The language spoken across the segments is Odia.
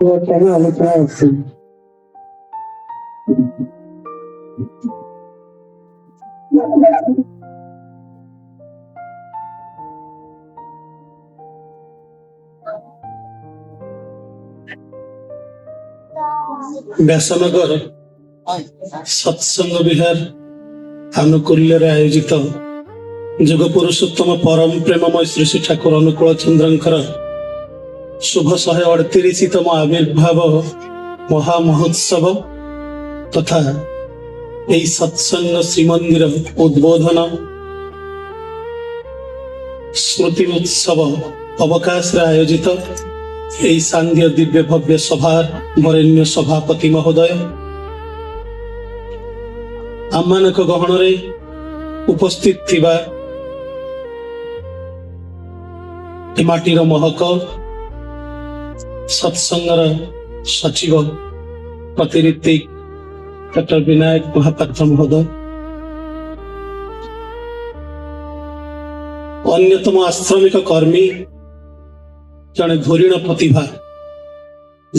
ବର୍ତ୍ତମାନ ଆଲୋଚନା ଅଛି। ବ୍ୟାସନଗର ସତ୍ସଙ୍ଗ ବିହାର ଆନୁକୂଲ୍ୟରେ ଆୟୋଜିତ ଯୁଗ ପୁରୁଷୋତ୍ତମ ପରମ ପ୍ରେମମୟ ଶ୍ରୀ ଶ୍ରୀ ଠାକୁର ଅନୁକୂଳ ଚନ୍ଦ୍ରଙ୍କର ଶୁଭ 138ତମ ଆବିର୍ଭାବ ମହାମହୋତ୍ସବ ତଥା ଏହି ସତ୍ସଙ୍ଗ ଶ୍ରୀମନ୍ଦିର ଉଦ୍ବୋଧନ ସ୍ମୃତି ଉତ୍ସବ ଅବକାଶରେ ଆୟୋଜିତ ଏହି ସାନ୍ଧ୍ୟ ଦିବ୍ୟ ଭବ୍ୟ ସଭାର ବରେଣ୍ୟ ସଭାପତି ମହୋଦୟ, ଆମମାନଙ୍କ ଗହଣରେ ଉପସ୍ଥିତ ଥିବା ଏ ମାଟିର ମହକ ସତ୍ସଙ୍ଗର ସଚିବ ପ୍ରତିନିଧି ଡକ୍ଟର ବିନାୟକ ମହାପାତ୍ର ମହୋଦୟ, ଅନ୍ୟତମ ଆଶ୍ରମିକ କର୍ମୀ, ଜଣେ ଧୁରୀଣ ପ୍ରତିଭା,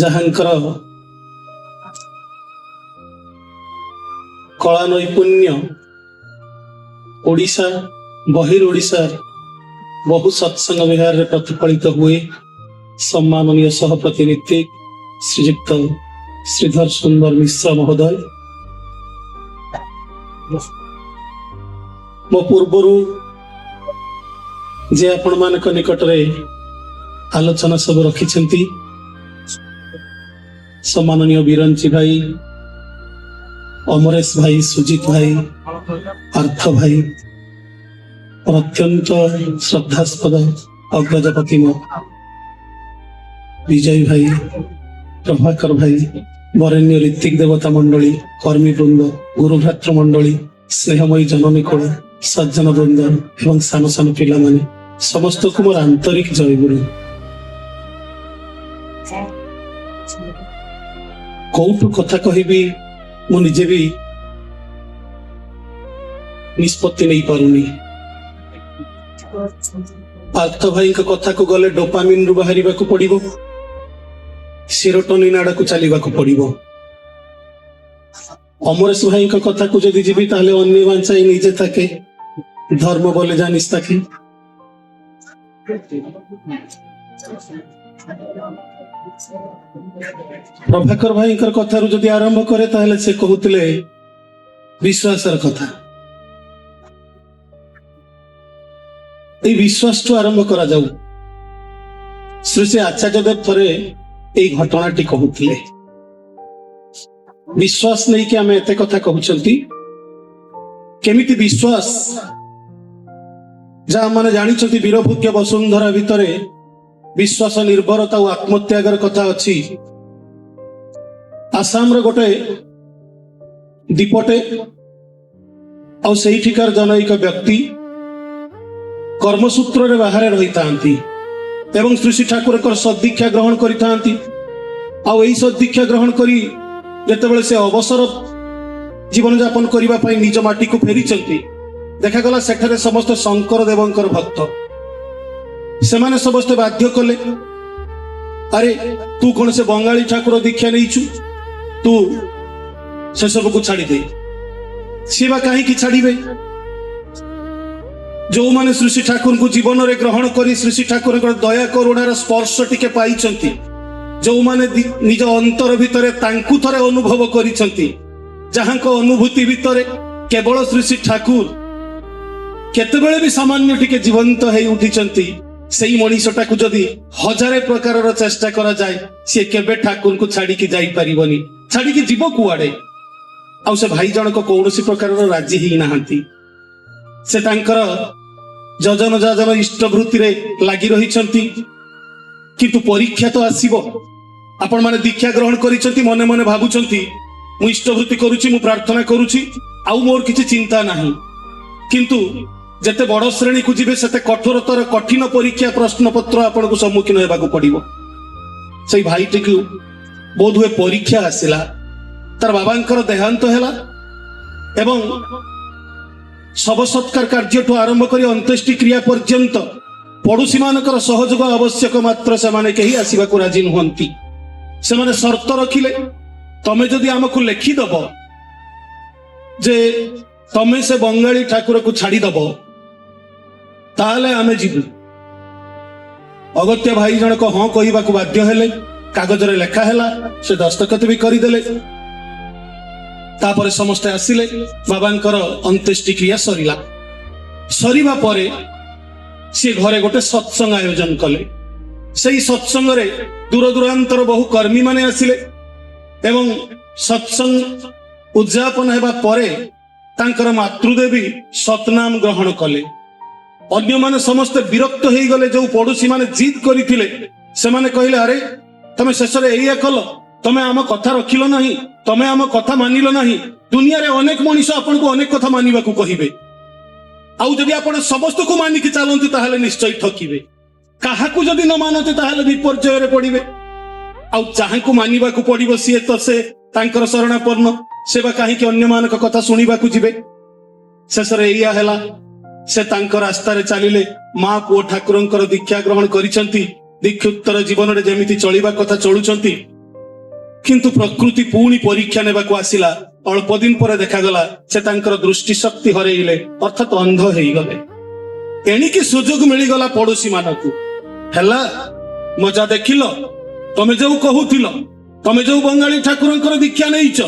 ଯାହାଙ୍କର କଳା ନୈପୁଣ୍ୟ ଓଡ଼ିଶା ବହିର୍ ଓଡ଼ିଶାର ବହୁ ସତ୍ସଙ୍ଗ ବିହାରରେ ପ୍ରତିଫଳିତ ହୁଏ, ସମ୍ମାନନୀୟ ସହ ପ୍ରତିନିଧି ଶ୍ରୀଯୁକ୍ତ ଶ୍ରୀଧର ସୁନ୍ଦର ମିଶ୍ର ମହୋଦୟ, ମୋ ପୂର୍ବରୁ ଯେ ଆପଣମାନଙ୍କ ନିକଟରେ ଆଲୋଚନା ସବୁ ରଖିଛନ୍ତି, ସମ୍ମାନନୀୟ ବିରଞ୍ଚି ଭାଇ, ଅମରେଶ ଭାଇ, ସୁଜିତ ଭାଇ, ପାର୍ଥ ଭାଇ, ଅତ୍ୟନ୍ତ ଶ୍ରଦ୍ଧାସ୍ପଦ ଅଗ୍ରଜ ପ୍ରତିମ ବିଜୟ ଭାଇ, ପ୍ରଭାକର ଭାଇ, ବରେଣ୍ୟ ଋତ୍ୱିକ ଦେବତା ମଣ୍ଡଳୀ, କର୍ମୀ ବୃନ୍ଦ, ଗୁରୁଭ୍ରାତୃ ମଣ୍ଡଳୀ, ସ୍ନେହମୟୀ ଜନନୀ କୋଳ, ସଜ୍ଜନ ବୃନ୍ଦ ଏବଂ ସାନ ସାନ ପିଲାମାନେ, ସମସ୍ତଙ୍କୁ ମୋର ଆନ୍ତରିକ ଜୟଗୁରୁ। କୋଉଠୁ କଥା କହିବି ମୁଁ ନିଜେ ବି ନିଷ୍ପତ୍ତି ନେଇପାରୁନି। ପାର୍ଥ ଭାଇଙ୍କ କଥାକୁ ଗଲେ ଡୋପାମିନରୁ ବାହାରିବାକୁ ପଡିବ, ସେରୋଟୋନିନ ଆଡକୁ ଚାଲିବାକୁ ପଡିବ। ଅମରେଶ ଭାଇଙ୍କ କଥାକୁ ଯଦି ଯିବି ତାହେଲେ ଅନ୍ୟ ବାଞ୍ଚାଇ ନିଜେ ତାକେ ଧର୍ମ ବଲେ ଜାନିস ତାକେ। ପ୍ରଭାକର ଭାଇଙ୍କର କଥାରୁ ଯଦି ଆରମ୍ଭ କରେ ତାହେଲେ ସେ କହୁଥିଲେ ବିଶ୍ୱାସର କଥା। ଏଇ ବିଶ୍ୱାସଠୁ ଆରମ୍ଭ କରାଯାଉ। ଶ୍ରୀ ଶ୍ରୀ ଆଚାର୍ଯ୍ୟଦେବ ଥରେ ଏଇ ଘଟଣାଟି କହୁଥିଲେ। ବିଶ୍ୱାସ ନେଇକି ଆମେ ଏତେ କଥା କହୁଛନ୍ତି, କେମିତି ବିଶ୍ୱାସ, ଯାହା ମାନେ ଜାଣିଛନ୍ତି ବୀରଭୋଗ୍ୟ ବସୁନ୍ଧରା ଭିତରେ ବିଶ୍ୱାସ, ନିର୍ଭରତା ଓ ଆତ୍ମତ୍ୟାଗର କଥା ଅଛି। ଆସାମର ଗୋଟେ ଦ୍ୱୀପଟେ, ଆଉ ସେଇଠିକାର ଜନୈକ ବ୍ୟକ୍ତି କର୍ମସୂତ୍ରରେ ବାହାରେ ରହିଥାନ୍ତି ଏବଂ ଶ୍ରୀ ଶ୍ରୀ ଠାକୁରଙ୍କର ସଦୀକ୍ଷା ଗ୍ରହଣ କରିଥାନ୍ତି। ଆଉ ଏଇ ସଦୀକ୍ଷା ଗ୍ରହଣ କରି ଯେତେବେଳେ ସେ ଅବସର ଜୀବନଯାପନ କରିବା ପାଇଁ ନିଜ ମାଟିକୁ ଫେରିଛନ୍ତି, ଦେଖାଗଲା ସେଠାରେ ସମସ୍ତେ ଶଙ୍କର ଦେବଙ୍କର ଭକ୍ତ। ସେମାନେ ସମସ୍ତେ ବାଧ୍ୟ କଲେ, ଆରେ ତୁ କଣ ସେ ବଙ୍ଗାଳୀ ଠାକୁର ଦୀକ୍ଷା ନେଇଛୁ, ତୁ ସେସବୁକୁ ଛାଡ଼ିଦେ। ସିଏ ବା କାହିଁକି ଛାଡ଼ିବେ? ଯୋଉମାନେ ଶ୍ରୀ ଶ୍ରୀ ଠାକୁରଙ୍କୁ ଜୀବନରେ ଗ୍ରହଣ କରି ଶ୍ରୀ ଶ୍ରୀ ଠାକୁରଙ୍କର ଦୟା କରୁଣାର ସ୍ପର୍ଶ ଟିକେ ପାଇଛନ୍ତି, ଯୋଉମାନେ ନିଜ ଅନ୍ତର ଭିତରେ ତାଙ୍କୁ ଥରେ ଅନୁଭବ କରିଛନ୍ତି, ଯାହାଙ୍କ ଅନୁଭୂତି ଭିତରେ କେବଳ ଶ୍ରୀ ଶ୍ରୀ ଠାକୁର କେତେବେଳେ ବି ସାମାନ୍ୟ ଟିକେ ଜୀବନ୍ତ ହେଇ ଉଠିଛନ୍ତି, ସେଇ ମଣିଷଟାକୁ ଯଦି ହଜାରେ ପ୍ରକାରର ଚେଷ୍ଟା କରାଯାଏ ସିଏ କେବେ ଠାକୁରଙ୍କୁ ଛାଡିକି ଯାଇପାରିବନି। ଛାଡିକି ଯିବ କୁଆଡେ? ଆଉ ସେ ଭାଇ ଜଣକ କୌଣସି ପ୍ରକାରର ରାଜି ହେଇନାହାନ୍ତି। ସେ ତାଙ୍କର ଯଜନ ଯାଜନ ଇଷ୍ଟବୃତ୍ତିରେ ଲାଗି ରହିଛନ୍ତି। କିନ୍ତୁ ପରୀକ୍ଷା ତ ଆସିବ। ଆପଣମାନେ ଦୀକ୍ଷା ଗ୍ରହଣ କରିଛନ୍ତି, ମନେ ମନେ ଭାବୁଛନ୍ତି ମୁଁ ଇଷ୍ଟବୃତ୍ତି କରୁଛି, ମୁଁ ପ୍ରାର୍ଥନା କରୁଛି, ଆଉ ମୋର କିଛି ଚିନ୍ତା ନାହିଁ। କିନ୍ତୁ ଯେତେ ବଡ ଶ୍ରେଣୀକୁ ଯିବେ ସେତେ କଠୋରତର କଠିନ ପରୀକ୍ଷା ପ୍ରଶ୍ନପତ୍ର ଆପଣଙ୍କୁ ସମ୍ମୁଖୀନ ହେବାକୁ ପଡିବ। ସେଇ ଭାଇଟିକୁ ବୋଧହୁଏ ପରୀକ୍ଷା ଆସିଲା, ତାର ବାବାଙ୍କର ଦେହାନ୍ତ ହେଲା ଏବଂ ଶବ ସତ୍କାର କାର୍ଯ୍ୟଠୁ ଆରମ୍ଭ କରି ଅନ୍ତ୍ୟେଷ୍ଟି କ୍ରିୟା ପର୍ଯ୍ୟନ୍ତ ପଡୋଶୀମାନଙ୍କର ସହଯୋଗ ଆବଶ୍ୟକ, ମାତ୍ର ସେମାନେ କେହି ଆସିବାକୁ ରାଜି ନୁହନ୍ତି। ସେମାନେ ସର୍ତ୍ତ ରଖିଲେ, ତମେ ଯଦି ଆମକୁ ଲେଖିଦବ ଯେ ତମେ ସେ ବଙ୍ଗାଳୀ ଠାକୁରକୁ ଛାଡ଼ିଦବ, ତାହେଲେ ଆମେ ଯିବୁ। ଅଗତ୍ୟା ଭାଇ ଜଣକ ହଁ କହିବାକୁ ବାଧ୍ୟ ହେଲେ। କାଗଜରେ ଲେଖା ହେଲା, ସେ ଦସ୍ତଖତ ବି କରିଦେଲେ। ତାପରେ ସମସ୍ତେ ଆସିଲେ, ବାବାଙ୍କର ଅନ୍ତ୍ୟେଷ୍ଟି କ୍ରିୟା ସରିଲା। ସରିବା ପରେ ସିଏ ଘରେ ଗୋଟେ ସତ୍ସଙ୍ଗ ଆୟୋଜନ କଲେ। ସେଇ ସତ୍ସଙ୍ଗରେ ଦୂର ଦୂରାନ୍ତର ବହୁ କର୍ମୀ ମାନେ ଆସିଲେ ଏବଂ ସତ୍ସଙ୍ଗ ଉଦଯାପନ ହେବା ପରେ ତାଙ୍କର ମାତୃଦେବୀ ସତନାମ ଗ୍ରହଣ କଲେ। ଅନ୍ୟମାନେ ସମସ୍ତେ ବିରକ୍ତ ହେଇଗଲେ। ଯୋଉ ପଡୋଶୀ ମାନେ ଜିଦ୍ କରିଥିଲେ, ସେମାନେ କହିଲେ, ଆରେ ତମେ ଶେଷରେ ଏଇଆ କଲ, ତମେ ଆମ କଥା ରଖିଲ ନାହିଁ, ତମେ ଆମ କଥା ମାନିଲ ନାହିଁ। ଦୁନିଆରେ ଅନେକ ମଣିଷ ଆପଣଙ୍କୁ ଅନେକ କଥା ମାନିବାକୁ କହିବେ, ଆଉ ଯଦି ଆପଣ ସମସ୍ତଙ୍କୁ ମାନିକି ଚାଲନ୍ତି ତାହେଲେ ନିଶ୍ଚୟ ଠକିବେ। କାହାକୁ ଯଦି ନ ମାନନ୍ତି ତାହେଲେ ବିପର୍ଯ୍ୟୟରେ ପଡିବେ। ଆଉ ଯାହାଙ୍କୁ ମାନିବାକୁ ପଡିବ ସିଏ ତ ସେ ତାଙ୍କର ଶରଣାପନ୍ନ, ସେ ବା କାହିଁକି ଅନ୍ୟମାନଙ୍କ କଥା ଶୁଣିବାକୁ ଯିବେ? ଶେଷରେ ଏଇଆ ହେଲା, ସେ ତାଙ୍କ ରାସ୍ତାରେ ଚାଲିଲେ। ମା ପୁଅ ଠାକୁରଙ୍କର ଦୀକ୍ଷା ଗ୍ରହଣ କରିଛନ୍ତି, ଦୀକ୍ଷୋତ୍ତର ଜୀବନରେ ଯେମିତି ଚଳିବା କଥା ଚଳୁଛନ୍ତି। କିନ୍ତୁ ପ୍ରକୃତି ପୁଣି ପରୀକ୍ଷା ନେବାକୁ ଆସିଲା। ଅଳ୍ପ ଦିନ ପରେ ଦେଖାଗଲା ସେ ତାଙ୍କର ଦୃଷ୍ଟି ଶକ୍ତି ହରେଇଲେ, ଅର୍ଥାତ୍ ଅନ୍ଧ ହେଇଗଲେ। ଏଣିକି ସୁଯୋଗ ମିଳିଗଲା ପଡୋଶୀ ମାନଙ୍କୁ। ହେଲା ମଜା ଦେଖିଲ, ତମେ ଯୋଉ କହୁଥିଲ, ତମେ ଯୋଉ ବଙ୍ଗାଳୀ ଠାକୁରଙ୍କର ଦୀକ୍ଷା ନେଇଛ,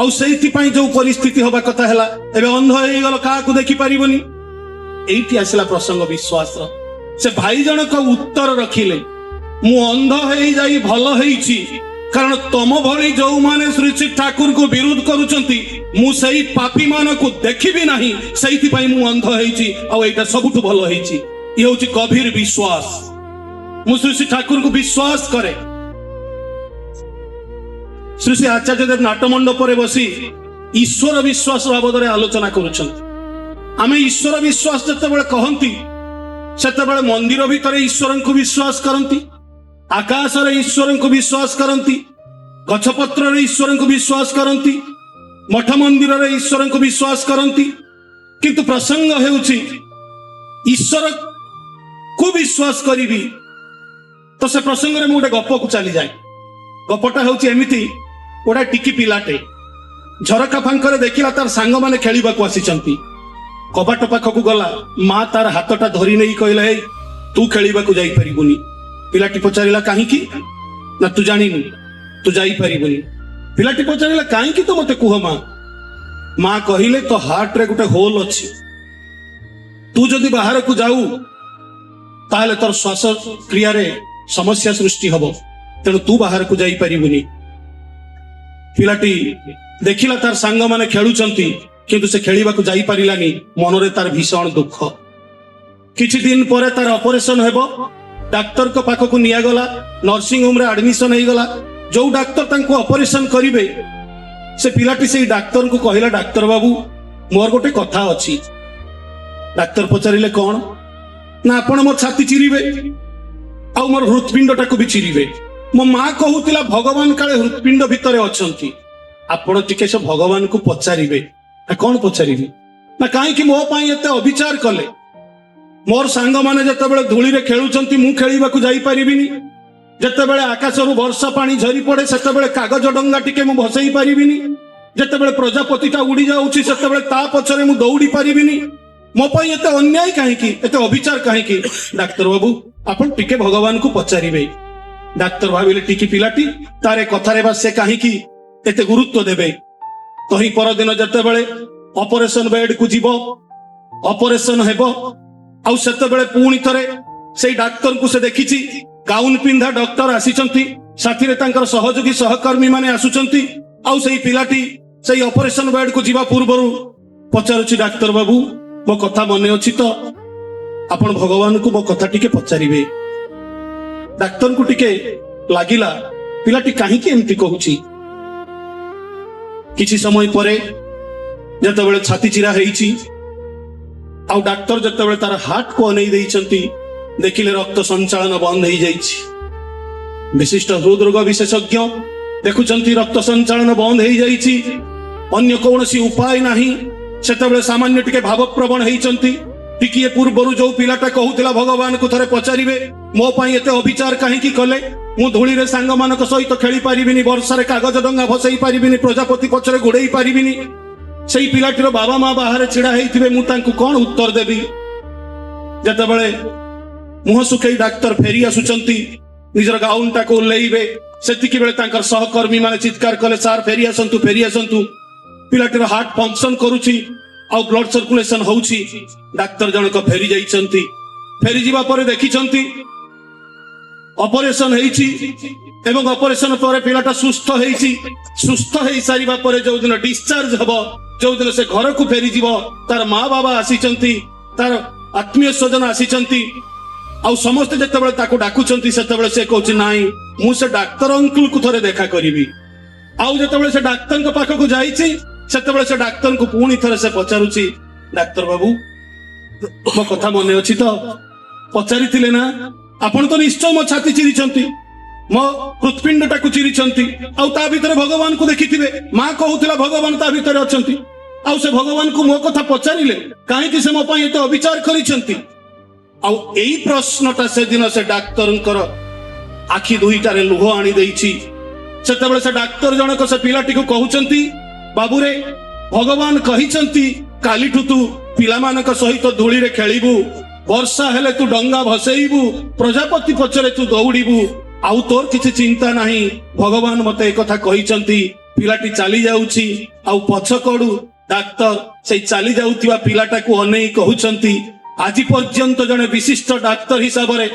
ଆଉ ସେଇଥିପାଇଁ ଯୋଉ ପରିସ୍ଥିତି ହବା କଥା ହେଲା, ଏବେ ଅନ୍ଧ ହେଇଗଲ, କାହାକୁ ଦେଖିପାରିବନି। ଏଇଠି ଆସିଲା ପ୍ରସଙ୍ଗ ବିଶ୍ୱାସର। ସେ ଭାଇ ଜଣକ ଉତ୍ତର ରଖିଲେ, ମୁଁ ଅନ୍ଧ ହେଇଯାଇ ଭଲ ହେଇଛି, କାରଣ ତମ ଭଳି ଯୋଉମାନେ ଶ୍ରୀ ଶ୍ରୀ ଠାକୁରଙ୍କୁ ବିରୋଧ କରୁଛନ୍ତି, ମୁଁ ସେଇ ପାପୀ ମାନଙ୍କୁ ଦେଖିବି ନାହିଁ, ସେଇଥିପାଇଁ ମୁଁ ଅନ୍ଧ ହେଇଛି, ଆଉ ଏଇଟା ସବୁଠୁ ଭଲ ହେଇଛି। ଇଏ ହଉଛି ଗଭୀର ବିଶ୍ୱାସ। ମୁଁ ଶ୍ରୀ ଶ୍ରୀ ଠାକୁରଙ୍କୁ ବିଶ୍ୱାସ କରେ। ଶ୍ରୀ ଶ୍ରୀ ଆଚାର୍ଯ୍ୟ ଦେବ ନାଟମଣ୍ଡପରେ ବସି ଈଶ୍ୱର ବିଶ୍ୱାସ ବାବଦରେ ଆଲୋଚନା କରୁଛନ୍ତି। ଆମେ ଈଶ୍ୱର ବିଶ୍ୱାସ ଯେତେବେଳେ କହନ୍ତି, ସେତେବେଳେ ମନ୍ଦିର ଭିତରେ ଈଶ୍ୱରଙ୍କୁ ବିଶ୍ୱାସ କରନ୍ତି, ଆକାଶରେ ଈଶ୍ୱରଙ୍କୁ ବିଶ୍ୱାସ କରନ୍ତି, ଗଛପତ୍ରରେ ଈଶ୍ୱରଙ୍କୁ ବିଶ୍ୱାସ କରନ୍ତି, ମଠ ମନ୍ଦିରରେ ଈଶ୍ୱରଙ୍କୁ ବିଶ୍ୱାସ କରନ୍ତି। କିନ୍ତୁ ପ୍ରସଙ୍ଗ ହେଉଛି ଈଶ୍ୱରକୁ ବିଶ୍ୱାସ କରିବି ତ ସେ ପ୍ରସଙ୍ଗରେ ମୁଁ ଗୋଟେ ଗପକୁ ଚାଲିଯାଏ। ଗପଟା ହେଉଛି ଏମିତି, ଗୋଟେ ଟିକି ପିଲାଟେ ଝରକା ଫାଙ୍କରେ ଦେଖିଲା ତାର ସାଙ୍ଗମାନେ ଖେଳିବାକୁ ଆସିଛନ୍ତି। କବାଟ ପାଖକୁ ଗଲା, ମା ତାର ହାତଟା ଧରି ନେଇ କହିଲା, ହେଇ, ତୁ ଖେଳିବାକୁ ଯାଇପାରିବୁନି। ପିଲାଟି ପଚାରିଲା, କାହିଁକି? ନା, ତୁ ଜାଣିନୁ, ତୁ ଯାଇପାରିବୁନି। ପିଲାଟି ପଚାରିଲା, କାହିଁକି ତ ମତେ କୁହ ମା। ମା କହିଲେ, ତୋ ହାର୍ଟରେ ଗୋଟେ ହୋଲ ଅଛି, ତୁ ଯଦି ବାହାରକୁ ଯାଉ ତାହେଲେ ତୋର ଶ୍ୱାସ କ୍ରିୟାରେ ସମସ୍ୟା ସୃଷ୍ଟି ହବ, ତେଣୁ ତୁ ବାହାରକୁ ଯାଇପାରିବୁନି। ପିଲାଟି ଦେଖିଲା ତାର ସାଙ୍ଗମାନେ ଖେଳୁଛନ୍ତି, କିନ୍ତୁ ସେ ଖେଳିବାକୁ ଯାଇପାରିଲାନି। ମନରେ ତାର ଭୀଷଣ ଦୁଃଖ। କିଛି ଦିନ ପରେ ତାର ଅପରେସନ ହେବ। ଡାକ୍ତରଙ୍କ ପାଖକୁ ନିଆଗଲା, ନର୍ସିଂ ହୋମରେ ଆଡମିସନ ହେଇଗଲା। ଯୋଉ ଡାକ୍ତର ତାଙ୍କୁ ଅପରେସନ କରିବେ, ସେ ପିଲାଟି ସେଇ ଡାକ୍ତରଙ୍କୁ କହିଲା, ଡାକ୍ତର ବାବୁ, ମୋର ଗୋଟେ କଥା ଅଛି। ଡାକ୍ତର ପଚାରିଲେ, କଣ? ନା, ଆପଣ ମୋ ଛାତି ଚିରିବେ ଆଉ ମୋର ହୃତ୍ପିଣ୍ଡଟାକୁ ବି ଚିରିବେ। ମୋ ମା କହୁଥିଲା ଭଗବାନ କାଳେ ହୃତ୍ପିଣ୍ଡ ଭିତରେ ଅଛନ୍ତି, ଆପଣ ଟିକେ ସେ ଭଗବାନଙ୍କୁ ପଚାରିବେ। ନା, କଣ ପଚାରିବି? ନା, କାହିଁକି ମୋ ପାଇଁ ଏତେ ଅବିଚାର କଲେ? ମୋର ସାଙ୍ଗମାନେ ଯେତେବେଳେ ଧୂଳିରେ ଖେଳୁଛନ୍ତି, ମୁଁ ଖେଳିବାକୁ ଯାଇପାରିବିନି। ଯେତେବେଳେ ଆକାଶରୁ ବର୍ଷା ପାଣି ଝରି ପଡେ, ସେତେବେଳେ କାଗଜ ଡଙ୍ଗା ଟିକେ ମୁଁ ଭସେଇ ପାରିବିନି। ଯେତେବେଳେ ପ୍ରଜାପତିଟା ଉଡି ଯାଉଛି, ସେତେବେଳେ ତା ପଛରେ ମୁଁ ଦୌଡ଼ି ପାରିବିନି। ମୋ ପାଇଁ ଏତେ ଅନ୍ୟାୟ କାହିଁକି, ଏତେ ଅବିଚାର କାହିଁକି? ଡାକ୍ତର ବାବୁ, ଆପଣ ଟିକେ ଭଗବାନଙ୍କୁ ପଚାରିବେ। ଡାକ୍ତର ଭାବିଲେ, ଟିକି ପିଲାଟି, ତାର ଏ କଥାରେ ବା ସେ କାହିଁକି ଏତେ ଗୁରୁତ୍ୱ ଦେବେ? ତହିଁ ପରଦିନ ଯେତେବେଳେ ଅପରେସନ ବେଡକୁ ଯିବ, ଅପରେସନ ହେବ, ଆଉ ସେତେବେଳେ ପୁଣି ଥରେ ସେଇ ଡାକ୍ତରଙ୍କୁ ସେ ଦେଖିଛି। ଗାଉନ ପିନ୍ଧା ଡକ୍ଟର ଆସିଛନ୍ତି, ସାଥିରେ ତାଙ୍କର ସହଯୋଗୀ ସହକର୍ମୀ ମାନେ ଆସୁଛନ୍ତି। ଆଉ ସେଇ ପିଲାଟି ସେଇ ଅପରେସନ ବେଡକୁ ଯିବା ପୂର୍ବରୁ ପଚାରୁଛି, ଡାକ୍ତର ବାବୁ, ମୋ କଥା ମନେ ଅଛି ତ? ଆପଣ ଭଗବାନଙ୍କୁ ମୋ କଥା ଟିକେ ପଚାରିବେ। ଡାକ୍ତରଙ୍କୁ ଟିକେ ଲାଗିଲା, ପିଲାଟି କାହିଁକି ଏମିତି କହୁଛି? କିଛି ସମୟ ପରେ ଯେତେବେଳେ ଛାତି ଚିରା ହେଇଛି ଆଉ ଡାକ୍ତର ଯେତେବେଳେ ତାର ହାର୍ଟକୁ ଅନେଇ ଦେଇଛନ୍ତି, ଦେଖିଲେ ରକ୍ତ ସଞ୍ଚାଳନ ବନ୍ଦ ହେଇଯାଇଛି। ବିଶିଷ୍ଟ ହୃଦରୋଗ ବିଶେଷଜ୍ଞ ଦେଖୁଛନ୍ତି ରକ୍ତ ସଞ୍ଚାଳନ ବନ୍ଦ ହେଇଯାଇଛି, ଅନ୍ୟ କୌଣସି ଉପାୟ ନାହିଁ। ସେତେବେଳେ ସାମାନ୍ୟ ଟିକେ ଭାବପ୍ରବଣ ହେଇଛନ୍ତି। ଟିକିଏ ପୂର୍ବରୁ ଯୋଉ ପିଲାଟା କହୁଥିଲା ଭଗବାନଙ୍କୁ ଥରେ ପଚାରିବେ, ମୋ ପାଇଁ ଏତେ ଅବିଚାର କାହିଁକି କଲେ, ମୁଁ ଧୂଳିରେ ସାଙ୍ଗମାନଙ୍କ ସହିତ ଖେଳି ପାରିବିନି, ବର୍ଷାରେ କାଗଜ ଡଙ୍ଗା ଭସେଇ ପାରିବିନି, ପ୍ରଜାପତି ପଛରେ ଗୋଡେଇ ପାରିବିନି। ସେଇ ପିଲାଟିର ବାବା ମା ବାହାରେ ଛିଡା ହେଇଥିବେ, ମୁଁ ତାଙ୍କୁ କଣ ଉତ୍ତର ଦେବି? ଯେତେବେଳେ ମୁହଁ ଶୁଖେଇ ଡାକ୍ତର ଫେରି ଆସୁଛନ୍ତି, ନିଜର ଗାଉନଟାକୁ ଓହ୍ଲେଇବେ, ସେତିକି ବେଳେ ତାଙ୍କର ସହକର୍ମୀ ମାନେ ଚିତ୍କାର କଲେ, "ସାର୍, ଫେରି ଆସନ୍ତୁ, ଫେରି ଆସନ୍ତୁ, ପିଲାଟିର ହାର୍ଟ ଫଙ୍କସନ କରୁଛି ଆଉ ବ୍ଲଡ ସର୍କୁଲେସନ ହଉଛି।" ଡାକ୍ତର ଜଣକ ଫେରି ଯାଇଛନ୍ତି। ଫେରିଯିବା ପରେ ଦେଖିଛନ୍ତି ଅପରେସନ ହେଇଛି ଏବଂ ଅପରେସନ ପରେ ପିଲାଟା ସୁସ୍ଥ ହେଇଛି। ସୁସ୍ଥ ହେଇ ସାରିବା ପରେ ଯୋଉଦିନ ଡିସଚାର୍ଜ ହବ, ଯୋଉଦିନ ସେ ଘରକୁ ଫେରିଯିବ, ତାର ମା ବାବା ଆସିଛନ୍ତି, ତାର ଆତ୍ମୀୟ ସ୍ୱଜନ ଆସିଛନ୍ତି। ଆଉ ସମସ୍ତେ ଯେତେବେଳେ ତାକୁ ଡାକୁଛନ୍ତି, ସେତେବେଳେ ସେ କହୁଛି, "ନାଇଁ, ମୁଁ ସେ ଡାକ୍ତର ଅଙ୍କଲକୁ ଥରେ ଦେଖା କରିବି।" ଆଉ ଯେତେବେଳେ ସେ ଡାକ୍ତରଙ୍କ ପାଖକୁ ଯାଇଛି, ସେତେବେଳେ ସେ ଡାକ୍ତରଙ୍କୁ ପୁଣି ଥରେ ସେ ପଚାରୁଛି, "ଡାକ୍ତର ବାବୁ, ମୋ କଥା ମନେ ଅଛି ତ? ପଚାରିଥିଲେ ନା? ଆପଣ ତ ନିଶ୍ଚୟ ମୋ ଛାତି ଚିରିଛନ୍ତି, ମୋ ହୃତ୍ପିଣ୍ଡଟାକୁ ଚିରିଛନ୍ତି ଆଉ ତା ଭିତରେ ଭଗବାନଙ୍କୁ ଦେଖିଥିବେ। ମା କହୁଥିଲା ଭଗବାନ ତା ଭିତରେ ଅଛନ୍ତି। ଆଉ ସେ ଭଗବାନଙ୍କୁ ମୋ କଥା ପଚାରିଲେ କାହିଁକି ସେ ମୋ ପାଇଁ ଏତେ ଅବିଚାର କରିଛନ୍ତି?" ଆଉ ଏଇ ପ୍ରଶ୍ନଟା ସେଦିନ ସେ ଡାକ୍ତରଙ୍କର ଆଖି ଦୁଇଟାରେ ଲୁହ ଆଣି ଦେଇଛି। ସେତେବେଳେ ସେ ଡାକ୍ତର ଜଣକ ସେ ପିଲାଟିକୁ କହୁଛନ୍ତି, "ବାବୁରେ, ଭଗବାନ କହିଛନ୍ତି କାଲିଠୁ ତୁ ପିଲାମାନଙ୍କ ସହିତ ଧୂଳିରେ ଖେଳିବୁ, ବର୍ଷା ହେଲେ ତୁ ଡଙ୍ଗା ଭସେଇବୁ, ପ୍ରଜାପତି ପଛରେ ତୁ ଦୌଡ଼ିବୁ, ଆଉ ତୋର କିଛି ଚିନ୍ତା ନାହିଁ। ଭଗବାନ ମତେ ଏକଥା କହିଛନ୍ତି।" ପିଲାଟି ଚାଲି ଯାଉଛି ଆଉ ପଛ କଡୁ ଡାକ୍ତର ସେଇ ଚାଲି ଯାଉଥିବା ପିଲାଟାକୁ ଅନେଇ କହୁଛନ୍ତି, "ଆଜି ପର୍ଯ୍ୟନ୍ତ ଜଣେ ବିଶିଷ୍ଟ ଡାକ୍ତର ହିସାବରେ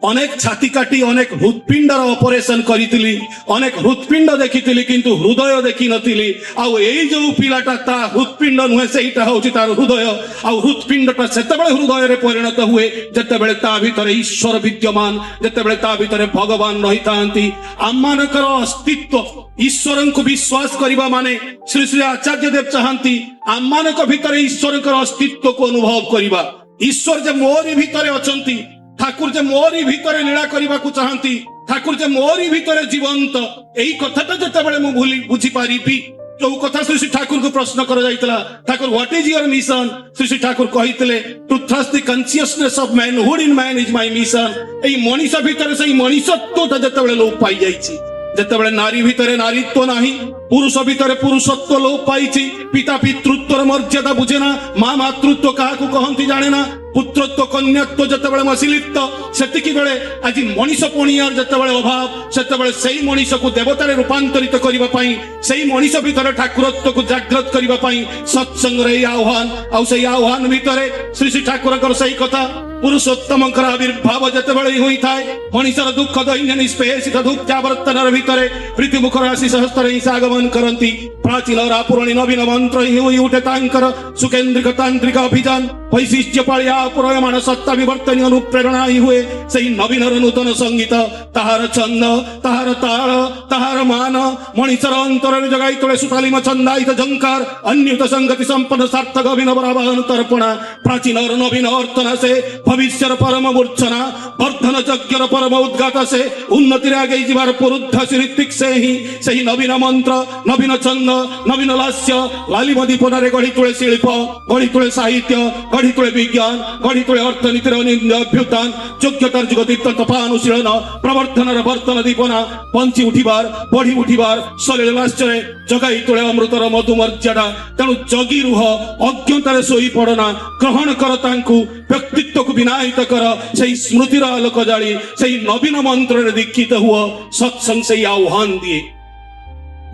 ଅନେକ ଛାତି କାଟି ଅନେକ ହୃତ୍ପିଣ୍ଡର ଅପରେସନ କରିଥିଲି, ଅନେକ ହୃତ୍ପିଣ୍ଡ ଦେଖିଥିଲି, କିନ୍ତୁ ହୃଦୟ ଦେଖିନଥିଲି। ଆଉ ଏଇ ଯୋଉ ପିଲାଟା, ତା ହୃତ୍ପିଣ୍ଡ ନୁହେଁ, ସେଇଟା ହଉଛି ତାର ହୃଦୟ। ଆଉ ହୃତ୍ପିଣ୍ଡଟା ସେତେବେଳେ ହୃଦୟରେ ପରିଣତ ହୁଏ, ଯେତେବେଳେ ତା ଭିତରେ ଈଶ୍ୱର ବିଦ୍ୟମାନ, ଯେତେବେଳେ ତା ଭିତରେ ଭଗବାନ ରହିଥାନ୍ତି।" ଆମମାନଙ୍କର ଅସ୍ତିତ୍ୱ ଈଶ୍ୱରଙ୍କୁ ବିଶ୍ୱାସ କରିବା ମାନେ, ଶ୍ରୀ ଶ୍ରୀ ଆଚାର୍ଯ୍ୟ ଦେବ ଚାହାନ୍ତି ଆମମାନଙ୍କ ଭିତରେ ଈଶ୍ୱରଙ୍କର ଅସ୍ତିତ୍ୱକୁ ଅନୁଭବ କରିବା। ଈଶ୍ୱର ଯେ ମୋରି ଭିତରେ ଅଛନ୍ତି, ଠାକୁର ଯେ ମୋରି ଭିତରେ ଲୀଳା କରିବାକୁ ଚାହାନ୍ତି, ଠାକୁର ଯେ ମୋରି ଭିତରେ ଜୀବନ୍ତ, ଏଇ କଥାଟା ଯେତେବେଳେ ମୁଁ ଭୁଲି ବୁଝିପାରିବି, ଯୋଉ କଥା ଶ୍ରୀ ଶ୍ରୀ ଠାକୁରଙ୍କୁ ପ୍ରଶ୍ନ କରାଯାଇଥିଲା, "ଠାକୁର, what is your mission?" Shri Shri Thakur କହିଥିଲେ, "To thrust the consciousness of manhood in man is my mission." ଏଇ ମଣିଷ ଭିତରେ ସେଇ ମଣିଷତ୍ୱଟା ଯେତେବେଳେ ଲୋପ ପାଇଯାଇଛି, ଯେତେବେଳେ ନାରୀ ଭିତରେ ନାରୀତ୍ୱ ନାହିଁ, ପୁରୁଷ ଭିତରେ ପୁରୁଷତ୍ୱ ଲୋପ ପାଇଛି, ପିତା ପିତୃତ୍ୱର ମର୍ଯ୍ୟାଦା ବୁଝେ ନା, ମା ମାତୃତ୍ୱ କାହାକୁ କହନ୍ତି ଜାଣେ ନା, ପୁତ୍ରତ୍ୱ କନ୍ୟାତ୍ୱ ଯେତେବେଳେ ମସିଲିପ୍ତ, ସେତିକି ବେଳେ ଆଜି ମଣିଷ ପଣିଆର ଯେତେବେଳେ ଅଭାବ, ସେତେବେଳେ ସେଇ ମଣିଷକୁ ଦେବତାରେ ରୂପାନ୍ତରିତ କରିବା ପାଇଁ, ସେଇ ମଣିଷ ଭିତରେ ଠାକୁରତ୍ୱକୁ ଜାଗ୍ରତ କରିବା ପାଇଁ ସତ୍ସଙ୍ଗର ଏଇ ଆହ୍ୱାନ। ଆଉ ସେଇ ଆହ୍ୱାନ ଭିତରେ ଶ୍ରୀ ଶ୍ରୀ ଠାକୁରଙ୍କର ସେଇ କଥା, ପୁରୁଷୋତ୍ତମଙ୍କର ଆବିର୍ଭାବ ଯେତେବେଳେ ହୋଇଥାଏ, ମଣିଷର ଦୁଃଖ ଦୈନ୍ୟ ନିଷ୍ପେଷିତ ଦୁଃଖାବର୍ତ୍ତନର ଭିତରେ ପ୍ରୀତିମୁଖର ଆଶିଷ ହସ୍ତରେ ହିଁ ସେ ଆଗମନ କରନ୍ତି। ପ୍ରାଚୀନ ପୁରଣୀ ନବୀନ ମନ୍ତ୍ର ହିଁ ହୋଇ ଉଠେ ତାଙ୍କର ସୁକେନ୍ଦ୍ରିକ ତାନ୍ତ୍ରିକ ଅଭିଯାନ। ବୈଶିଷ୍ଟ୍ୟ ପାଳିଆ ପୁରୟମାଣ ସତ୍ତା ବିବର୍ତ୍ତନୀ ଅନୁପ୍ରେରଣା ହିଁ ହୁଏ ସେଇ ନବୀନର ନୂତନ ସଙ୍ଗୀତ। ତାହାର ଛନ୍ଦ, ତାହାର ତାଳ, ତାହାର ମାନ ମଣିଷର ଅନ୍ତରରେ ଜଗାଇ ତୋଳେ ସୁତାଲିମ ଛନ୍ଦାୟିତ ଝଙ୍କାର, ଅନ୍ୟୁତ ସଂଗତି ସମ୍ପନ୍ନ ସାର୍ଥକ ଅଭିନବ ଆବାହନ ତର୍ପଣା। ପ୍ରାଚୀନର ନବୀନ ଅର୍ତ୍ତନା ସେ, ଭବିଷ୍ୟର ପରମ ମୂର୍ଚ୍ଛନା, ବର୍ଦ୍ଧନ ଯଜ୍ଞର ପରମ ଉଦ୍ଗାତା ସେ, ଉନ୍ନତିରେ ଆଗେଇ ଯିବାର ପୁରୁଦ୍ଧାସି ଋତ୍ୱିକ୍ ସେ ହିଁ। ସେହି ନବୀନ ମନ୍ତ୍ର, ନବୀନ ଛନ୍ଦ, ନବୀନ ଲାସ୍ୟ ଲାଲିମ ଦୀପନାରେ ଗଢି ତୋଳେ ଶିଳ୍ପ, ଗଢି ତୋଳେ ସାହିତ୍ୟ, ଗଢି ତୋଳେ ବିଜ୍ଞାନ, ଗଢି ତୋଳେ ଅର୍ଥନୀତିର ଅନିନ୍ଦ୍ୟ ଅଭ୍ୟୁତ୍ଥାନ। ଯୋଗ୍ୟତାର ଯୁଗ ଦୀପ୍ତ ତପାନୁଶୀଳନ ପ୍ରବର୍ଦ୍ଧନର ବର୍ତ୍ତନ ଦୀପନା, ବଞ୍ଚି ଉଠିବାର, ବଢି ଉଠିବାର ସଲିଳ ଲାସ୍ୟରେ ଜଗାଇ ତୋଳେ ଅମୃତର ମଧୁ ମର୍ଯ୍ୟାଦା। ତେଣୁ ଜଗି ରୁହ, ଅଜ୍ଞତାରେ ଶୋଇ ପଡନା, ଗ୍ରହଣ କର ତାଙ୍କୁ, ବ୍ୟକ୍ତିତ୍ୱକୁ ବିନାୟିତ କର, ସେଇ ସ୍ମୃତିର ଆଲୋକ ଜାଳି ସେଇ ନବୀନ ମନ୍ତ୍ରରେ ଦୀକ୍ଷିତ ହୁଅ। ସତ୍ସଙ୍ଗ ସେଇ ଆହ୍ୱାନ ଦିଏ।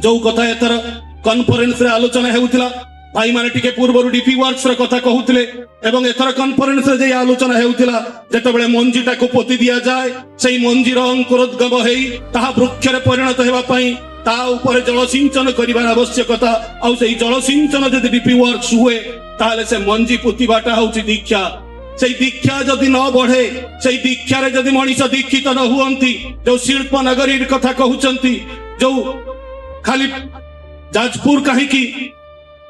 ଯୋଉ କଥା ଏଥର କନଫରେନ୍ସରେ ଆଲୋଚନା ହେଉଥିଲା, ଭାଇମାନେ ଟିକେ ପୂର୍ବରୁ ଡିପି ୱାର୍କସ ର କଥା କହୁଥିଲେ ଏବଂ ଏଥର କନଫରେନ୍ସରେ ଯେ ଆଲୋଚନା ହେଉଥିଲା, ଯେତେବେଳେ ମଞ୍ଜିଟାକୁ ପୋତି ଦିଆଯାଏ, ସେଇ ମଞ୍ଜିର ଅଙ୍କୁରୋଦ୍ଗମ ହେଇ ତାହା ବୃକ୍ଷରେ ପରିଣତ ହେବା ପାଇଁ ତା ଉପରେ ଜଳସିଞ୍ଚନ କରିବାର ଆବଶ୍ୟକତା। ଆଉ ସେଇ ଜଳସିଞ୍ଚନ ଯଦି ଡିପି ୱାର୍କସ ହୁଏ, ତାହେଲେ ସେ ମଞ୍ଜି ପୋତିବାଟା ହଉଛି ଦୀକ୍ଷା। ସେଇ ଦୀକ୍ଷା ଯଦି ନ ବଢେ, ସେଇ ଦୀକ୍ଷାରେ ଯଦି ମଣିଷ ଦୀକ୍ଷିତ ନ ହୁଅନ୍ତି, ଯୋଉ ଶିଳ୍ପ ନଗରୀ କଥା କହୁଛନ୍ତି, ଯୋଉ ଖାଲି ଯାଜପୁର କାହିଁକି,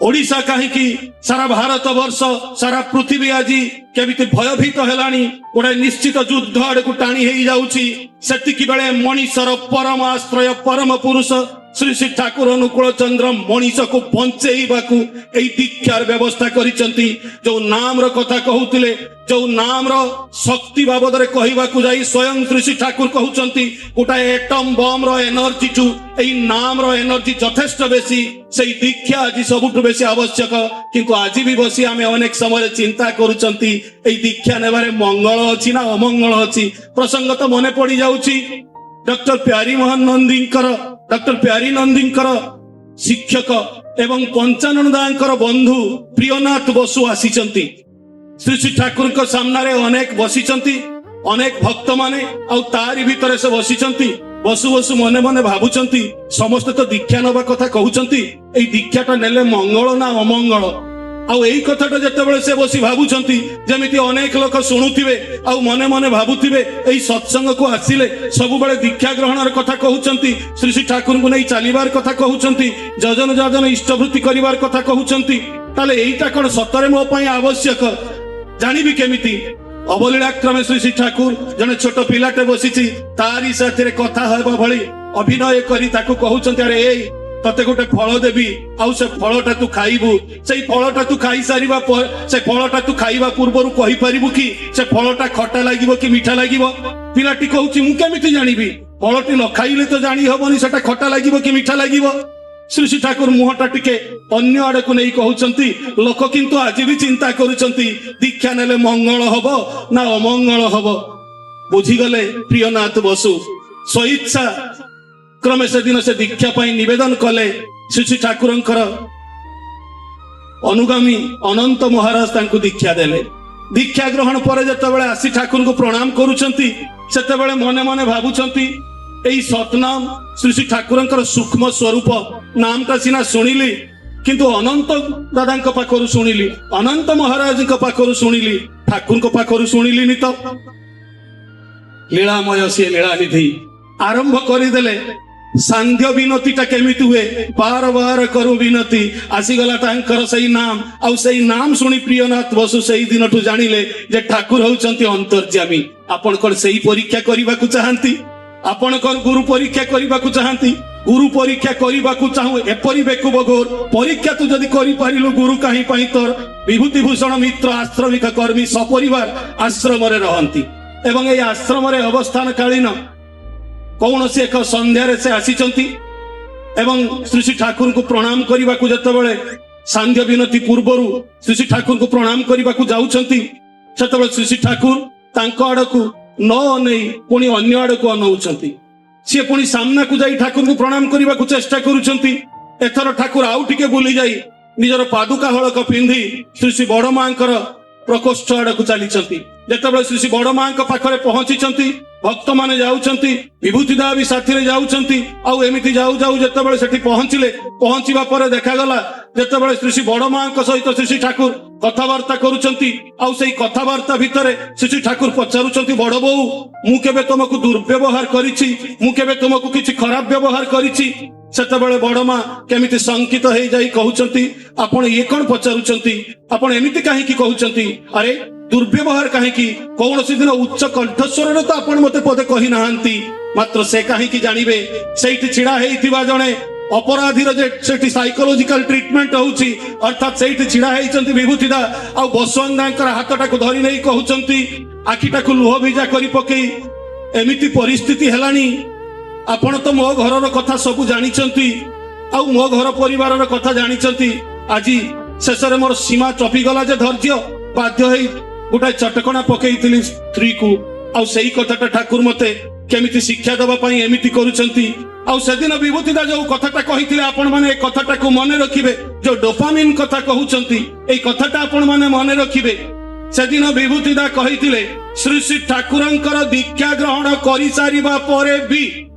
ଓଡ଼ିଶା କାହିଁକି, ସାରା ଭାରତ ବର୍ଷ, ସାରା ପୃଥିବୀ ଆଜି କେମିତି ଭୟଭୀତ ହେଲାଣି, ଗୋଟେ ନିଶ୍ଚିତ ଯୁଦ୍ଧ ଆଡକୁ ଟାଣି ହେଇଯାଉଛି, ସେତିକି ବେଳେ ମଣିଷର ପରମ ଆଶ୍ରୟ, ପରମ ପୁରୁଷ ଶ୍ରୀ ଶ୍ରୀ ଠାକୁର ଅନୁକୂଳ ଚନ୍ଦ୍ର ମଣିଷକୁ ବଞ୍ଚେଇବାକୁ ଏଇ ଦୀକ୍ଷାର ବ୍ୟବସ୍ଥା କରିଛନ୍ତି। ଯୋଉ ନାମର କଥା କହୁଥିଲେ, ଯୋଉ ନାମର ଶକ୍ତି ବାବଦରେ କହିବାକୁ ଯାଇ ସ୍ୱୟଂ ଶ୍ରୀ ଶ୍ରୀ ଠାକୁର କହୁଛନ୍ତି, ଗୋଟାଏ ଏଟମ ବମ୍ ର ଏନର୍ଜିଠୁ ଏଇ ନାମର ଏନର୍ଜି ଯଥେଷ୍ଟ ବେଶୀ। ସେଇ ଦୀକ୍ଷା ଆଜି ସବୁଠୁ ବେଶୀ ଆବଶ୍ୟକ। କିନ୍ତୁ ଆଜି ବି ବସି ଆମେ ଅନେକ ସମୟରେ ଚିନ୍ତା କରୁଛନ୍ତି, ଏଇ ଦୀକ୍ଷା ନେବାରେ ମଙ୍ଗଳ ଅଛି ନା ଅମଙ୍ଗଳ ଅଛି। ପ୍ରସଙ୍ଗ ତ ମନେ ପଡି ଯାଉଛି ଡକ୍ଟର ପ୍ୟାରୀମୋହନ ନନ୍ଦୀଙ୍କର, ଡକ୍ଟର ପ୍ୟାରୀ ନନ୍ଦୀଙ୍କର ଶିକ୍ଷକ ଏବଂ ପଞ୍ଚାନନ ଦାଙ୍କର ବନ୍ଧୁ ପ୍ରିୟନାଥ ବସୁ ଆସିଛନ୍ତି। ଶ୍ରୀ ଶ୍ରୀ ଠାକୁରଙ୍କ ସାମ୍ନାରେ ଅନେକ ବସିଛନ୍ତି, ଅନେକ ଭକ୍ତମାନେ, ଆଉ ତାରି ଭିତରେ ସେ ବସିଛନ୍ତି। ବସୁ ବସୁ ମନେ ମନେ ଭାବୁଛନ୍ତି, ସମସ୍ତେ ତ ଦୀକ୍ଷା ନବା କଥା କହୁଛନ୍ତି, ଏଇ ଦୀକ୍ଷାଟା ନେଲେ ମଙ୍ଗଳ ନା ଅମଙ୍ଗଳ? ଆଉ ଏଇ କଥାଟା ଯେତେବେଳେ ସେ ବସି ଭାବୁଛନ୍ତି, ଯେମିତି ଅନେକ ଲୋକ ଶୁଣୁଥିବେ ଆଉ ମନେ ମନେ ଭାବୁଥିବେ, ଏଇ ସତ୍ସଙ୍ଗକୁ ଆସିଲେ ସବୁବେଳେ ଦୀକ୍ଷା ଗ୍ରହଣର କଥା କହୁଛନ୍ତି, ଶ୍ରୀ ଶ୍ରୀ ଠାକୁରଙ୍କୁ ନେଇ ଚାଲିବାର କଥା କହୁଛନ୍ତି, ଯଜନ ଯାଜନ ଇଷ୍ଟବୃତ୍ତି କରିବାର କଥା କହୁଛନ୍ତି, ତାହେଲେ ଏଇଟା କଣ ସତରେ ମୋ ପାଇଁ ଆବଶ୍ୟକ? ଜାଣିବି କେମିତି? ଅବଲୀଳାକ୍ରମେ ଶ୍ରୀ ଶ୍ରୀ ଠାକୁର ଜଣେ ଛୋଟ ପିଲାଟେ ବସିଛି, ତାରି ସାଥିରେ କଥା ହେବା ଭଳି ଅଭିନୟ କରି ତାକୁ କହୁଛନ୍ତି, ଆରେ ଏଇ, ତତେ ଗୋଟେ ଫଳ ଦେବି ଆଉ ସେ ଫଳଟା ତୁ ଖାଇବୁ। ସେଇ ଫଳଟା ତୁ ଖାଇସାରିବା ପରେ, ସେ ଫଳଟା ତୁ ଖାଇବା ପୂର୍ବରୁ କହିପାରିବୁ କି ସେ ଫଳଟା ଖଟା ଲାଗିବ କି ମିଠା ଲାଗିବ? ପିଲାଟି କହୁଛି, ମୁଁ କେମିତି ଜାଣିବି? ଫଳଟି ନ ଖାଇଲେ ତ ଜାଣି ହବନି ସେଟା ଖଟା ଲାଗିବ କି ମିଠା ଲାଗିବ। ଶ୍ରୀ ଶ୍ରୀ ଠାକୁର ମୁହଁଟା ଟିକେ ଅନ୍ୟ ଆଡକୁ ନେଇ କହୁଛନ୍ତି, ଲୋକ କିନ୍ତୁ ଆଜି ବି ଚିନ୍ତା କରୁଛନ୍ତି, ଦୀକ୍ଷା ନେଲେ ମଙ୍ଗଳ ହବ ନା ଅମଙ୍ଗଳ ହବ। ବୁଝିଗଲେ ପ୍ରିୟନାଥ ବସୁ। ସ୍ୱଇଚ୍ଛା କ୍ରମେ ସେଦିନ ସେ ଦୀକ୍ଷା ପାଇଁ ନିବେଦନ କଲେ। ଶ୍ରୀ ଶ୍ରୀ ଠାକୁରଙ୍କର ଅନୁଗାମୀ ଅନନ୍ତ ମହାରାଜ ତାଙ୍କୁ ଦୀକ୍ଷା ଦେଲେ। ଦୀକ୍ଷା ଗ୍ରହଣ ପରେ ଯେତେବେଳେ ଆସି ଠାକୁରଙ୍କୁ ପ୍ରଣାମ କରୁଛନ୍ତି, ସେତେବେଳେ ମନେ ମନେ ଭାବୁଛନ୍ତି, ଏଇ ସତନାମ ଶ୍ରୀ ଶ୍ରୀ ଠାକୁରଙ୍କର ସୂକ୍ଷ୍ମ ସ୍ୱରୂପ ନାମଟା ସିନା ଶୁଣିଲି, କିନ୍ତୁ ଅନନ୍ତ ଦାଦାଙ୍କ ପାଖରୁ ଶୁଣିଲି, ଅନନ୍ତ ମହାରାଜଙ୍କ ପାଖରୁ ଶୁଣିଲି, ଠାକୁରଙ୍କ ପାଖରୁ ଶୁଣିଲିନି ତ। ଲୀଳାମୟ ସିଏ ଲୀଳାନିଧି। ଆରମ୍ଭ କରିଦେଲେ ସାନ୍ଧ୍ୟ ବିନତିଟା କେମିତି ହୁଏ। ବାର ବାର କରୁ ବିନତି, ଆସିଗଲା ତାଙ୍କର ସେଇ ନାମ। ଆଉ ସେଇ ନାମ ଶୁଣି ପ୍ରିୟନାଥ ବସୁ ସେଇ ଦିନଠୁ ଜାଣିଲେ ଯେ ଠାକୁର ହଉଛନ୍ତି ଅନ୍ତର୍ଯ୍ୟାମୀ। ଆପଣ କଣ ସେଇ ପରୀକ୍ଷା କରିବାକୁ ଚାହାନ୍ତି? ଆପଣ କଣ ଗୁରୁ ପରୀକ୍ଷା କରିବାକୁ ଚାହାନ୍ତି? ଗୁରୁ ପରୀକ୍ଷା କରିବାକୁ ଚାହୁଁ ଏପରି ବେକୁବ ଘୋର। ପରୀକ୍ଷା ତୁ ଯଦି କରିପାରିଲୁ, ଗୁରୁ କାହିଁ ପାଇଁ ତୋର? ବିଭୂତି ଭୂଷଣ ମିତ୍ର ଆଶ୍ରମିକ କର୍ମୀ ସପରିବାର ଆଶ୍ରମରେ ରହନ୍ତି ଏବଂ ଏଇ ଆଶ୍ରମରେ ଅବସ୍ଥାନ କାଳୀନ କୌଣସି ଏକ ସନ୍ଧ୍ୟାରେ ସେ ଆସିଛନ୍ତି ଏବଂ ଶ୍ରୀ ଶ୍ରୀ ଠାକୁରଙ୍କୁ ପ୍ରଣାମ କରିବାକୁ ଯେତେବେଳେ ସାନ୍ଧ୍ୟ ବିନତି ପୂର୍ବରୁ ଶ୍ରୀ ଶ୍ରୀ ଠାକୁରଙ୍କୁ ପ୍ରଣାମ କରିବାକୁ ଯାଉଛନ୍ତି, ସେତେବେଳେ ଶ୍ରୀ ଶ୍ରୀ ଠାକୁର ତାଙ୍କ ଆଡକୁ ନ ଅନେଇ ପୁଣି ଅନ୍ୟ ଆଡକୁ ଅନଉଛନ୍ତି। ସିଏ ପୁଣି ସାମ୍ନାକୁ ଯାଇ ଠାକୁରଙ୍କୁ ପ୍ରଣାମ କରିବାକୁ ଚେଷ୍ଟା କରୁଛନ୍ତି। ଏଥର ଠାକୁର ଆଉ ଟିକେ ବୁଲି ଯାଇ ନିଜର ପାଦୁକା ହଳକ ପିନ୍ଧି ଶ୍ରୀ ଶ୍ରୀ ବଡ ମାଙ୍କର ପ୍ରକୋଷ୍ଠ ଆଡକୁ ଚାଲିଛନ୍ତି। ଯେତେବେଳେ ଶ୍ରୀ ଶ୍ରୀ ବଡ ମାଙ୍କ ପାଖରେ ପହଞ୍ଚିଛନ୍ତି, ଭକ୍ତମାନେ ଯାଉଛନ୍ତି, ବିଭୂତି ଦା ବି ସାଥିରେ ଯାଉଛନ୍ତି। ଆଉ ଏମିତି ଯାଉ ଯାଉ ଯେତେବେଳେ ସେଠି ପହଞ୍ଚିଲେ, ପହଞ୍ଚିବା ପରେ ଦେଖାଗଲା ଯେତେବେଳେ ଶ୍ରୀ ଶ୍ରୀ ବଡ ମାଙ୍କ ସହିତ ଶ୍ରୀ ଶ୍ରୀ ଠାକୁର କଥାବାର୍ତ୍ତା କରୁଛନ୍ତି, ଆଉ ସେଇ କଥାବାର୍ତ୍ତା ଭିତରେ ଶ୍ରୀ ଶ୍ରୀ ଠାକୁର ପଚାରୁଛନ୍ତି, ବଡ ବୋଉ, ମୁଁ କେବେ ତମକୁ ଦୁର୍ବ୍ୟବହାର କରିଛି? ମୁଁ କେବେ ତୁମକୁ କିଛି ଖରାପ ବ୍ୟବହାର କରିଛି? ସେତେବେଳେ ବଡ ମା କେମିତି ଶଙ୍କିତ ହେଇଯାଇ କହୁଛନ୍ତି, ଆପଣ ଇଏ କଣ ପଚାରୁଛନ୍ତି? ଆପଣ ଏମିତି କାହିଁକି କହୁଛନ୍ତି? ଆରେ, ଦୁର୍ବ୍ୟବହାର କାହିଁକି? କୌଣସି ଦିନ ଉଚ୍ଚ କଣ୍ଠସ୍ୱରରେ ତ ଆପଣ ମତେ ପଦେ କହିନାହାନ୍ତି। ମାତ୍ର ସେ କାହିଁକି ଜାଣିବେ, ସେଇଠି ଛିଡା ହେଇଥିବା ଜଣେ ଅପରାଧୀର ଯେ ସେଠି ସାଇକୋଲୋଜିକାଲ ଟ୍ରିଟମେଣ୍ଟ ହଉଛି। ଅର୍ଥାତ୍ ସେଇଠି ଛିଡା ହେଇଛନ୍ତି ବିଭୂତିଦା ଆଉ ବସୱନ୍ତ ଦାଙ୍କର ହାତଟାକୁ ଧରି ନେଇ କହୁଛନ୍ତି, ଆଖିଟାକୁ ଲୁହ ଭିଜା କରି ପକେଇ, ଏମିତି ପରିସ୍ଥିତି ହେଲାଣି, ଆପଣ ତ ମୋ ଘରର କଥା ସବୁ ଜାଣିଛନ୍ତି ଆଉ ମୋ ଘର ପରିବାରର କଥା ଜାଣିଛନ୍ତି। ଆଜି ଶେଷରେ ମୋର ସୀମା ଟପିଗଲା ଯେ ଧୈର୍ଯ୍ୟ, ବାଧ୍ୟ ହେଇ ଗୋଟାଏ ଚଟକଣା ପକେଇଥିଲି ସ୍ତ୍ରୀକୁ। ଆଉ ସେଇ କଥାଟା ଠାକୁର ମତେ କେମିତି ଶିକ୍ଷା ଦବା ପାଇଁ ଏମିତି କରୁଛନ୍ତି। ଆଉ ସେଦିନ ବିଭୂତିଦା ଯୋଉ କଥାଟା କହିଥିଲେ, ଆପଣ ମାନେ ଏ କଥାଟାକୁ ମନେ ରଖିବେ। ଯୋଉ ଡୋପାମିନ କଥା କହୁଛନ୍ତି, ଏଇ କଥାଟା ଆପଣ ମାନେ ମନେ ରଖିବେ। ସେଦିନ ବିଭୂତିଦା କହିଥିଲେ, ଶ୍ରୀ ଶ୍ରୀ ଠାକୁରଙ୍କର ଦୀକ୍ଷା ଗ୍ରହଣ କରିସାରିବା ପରେ ବି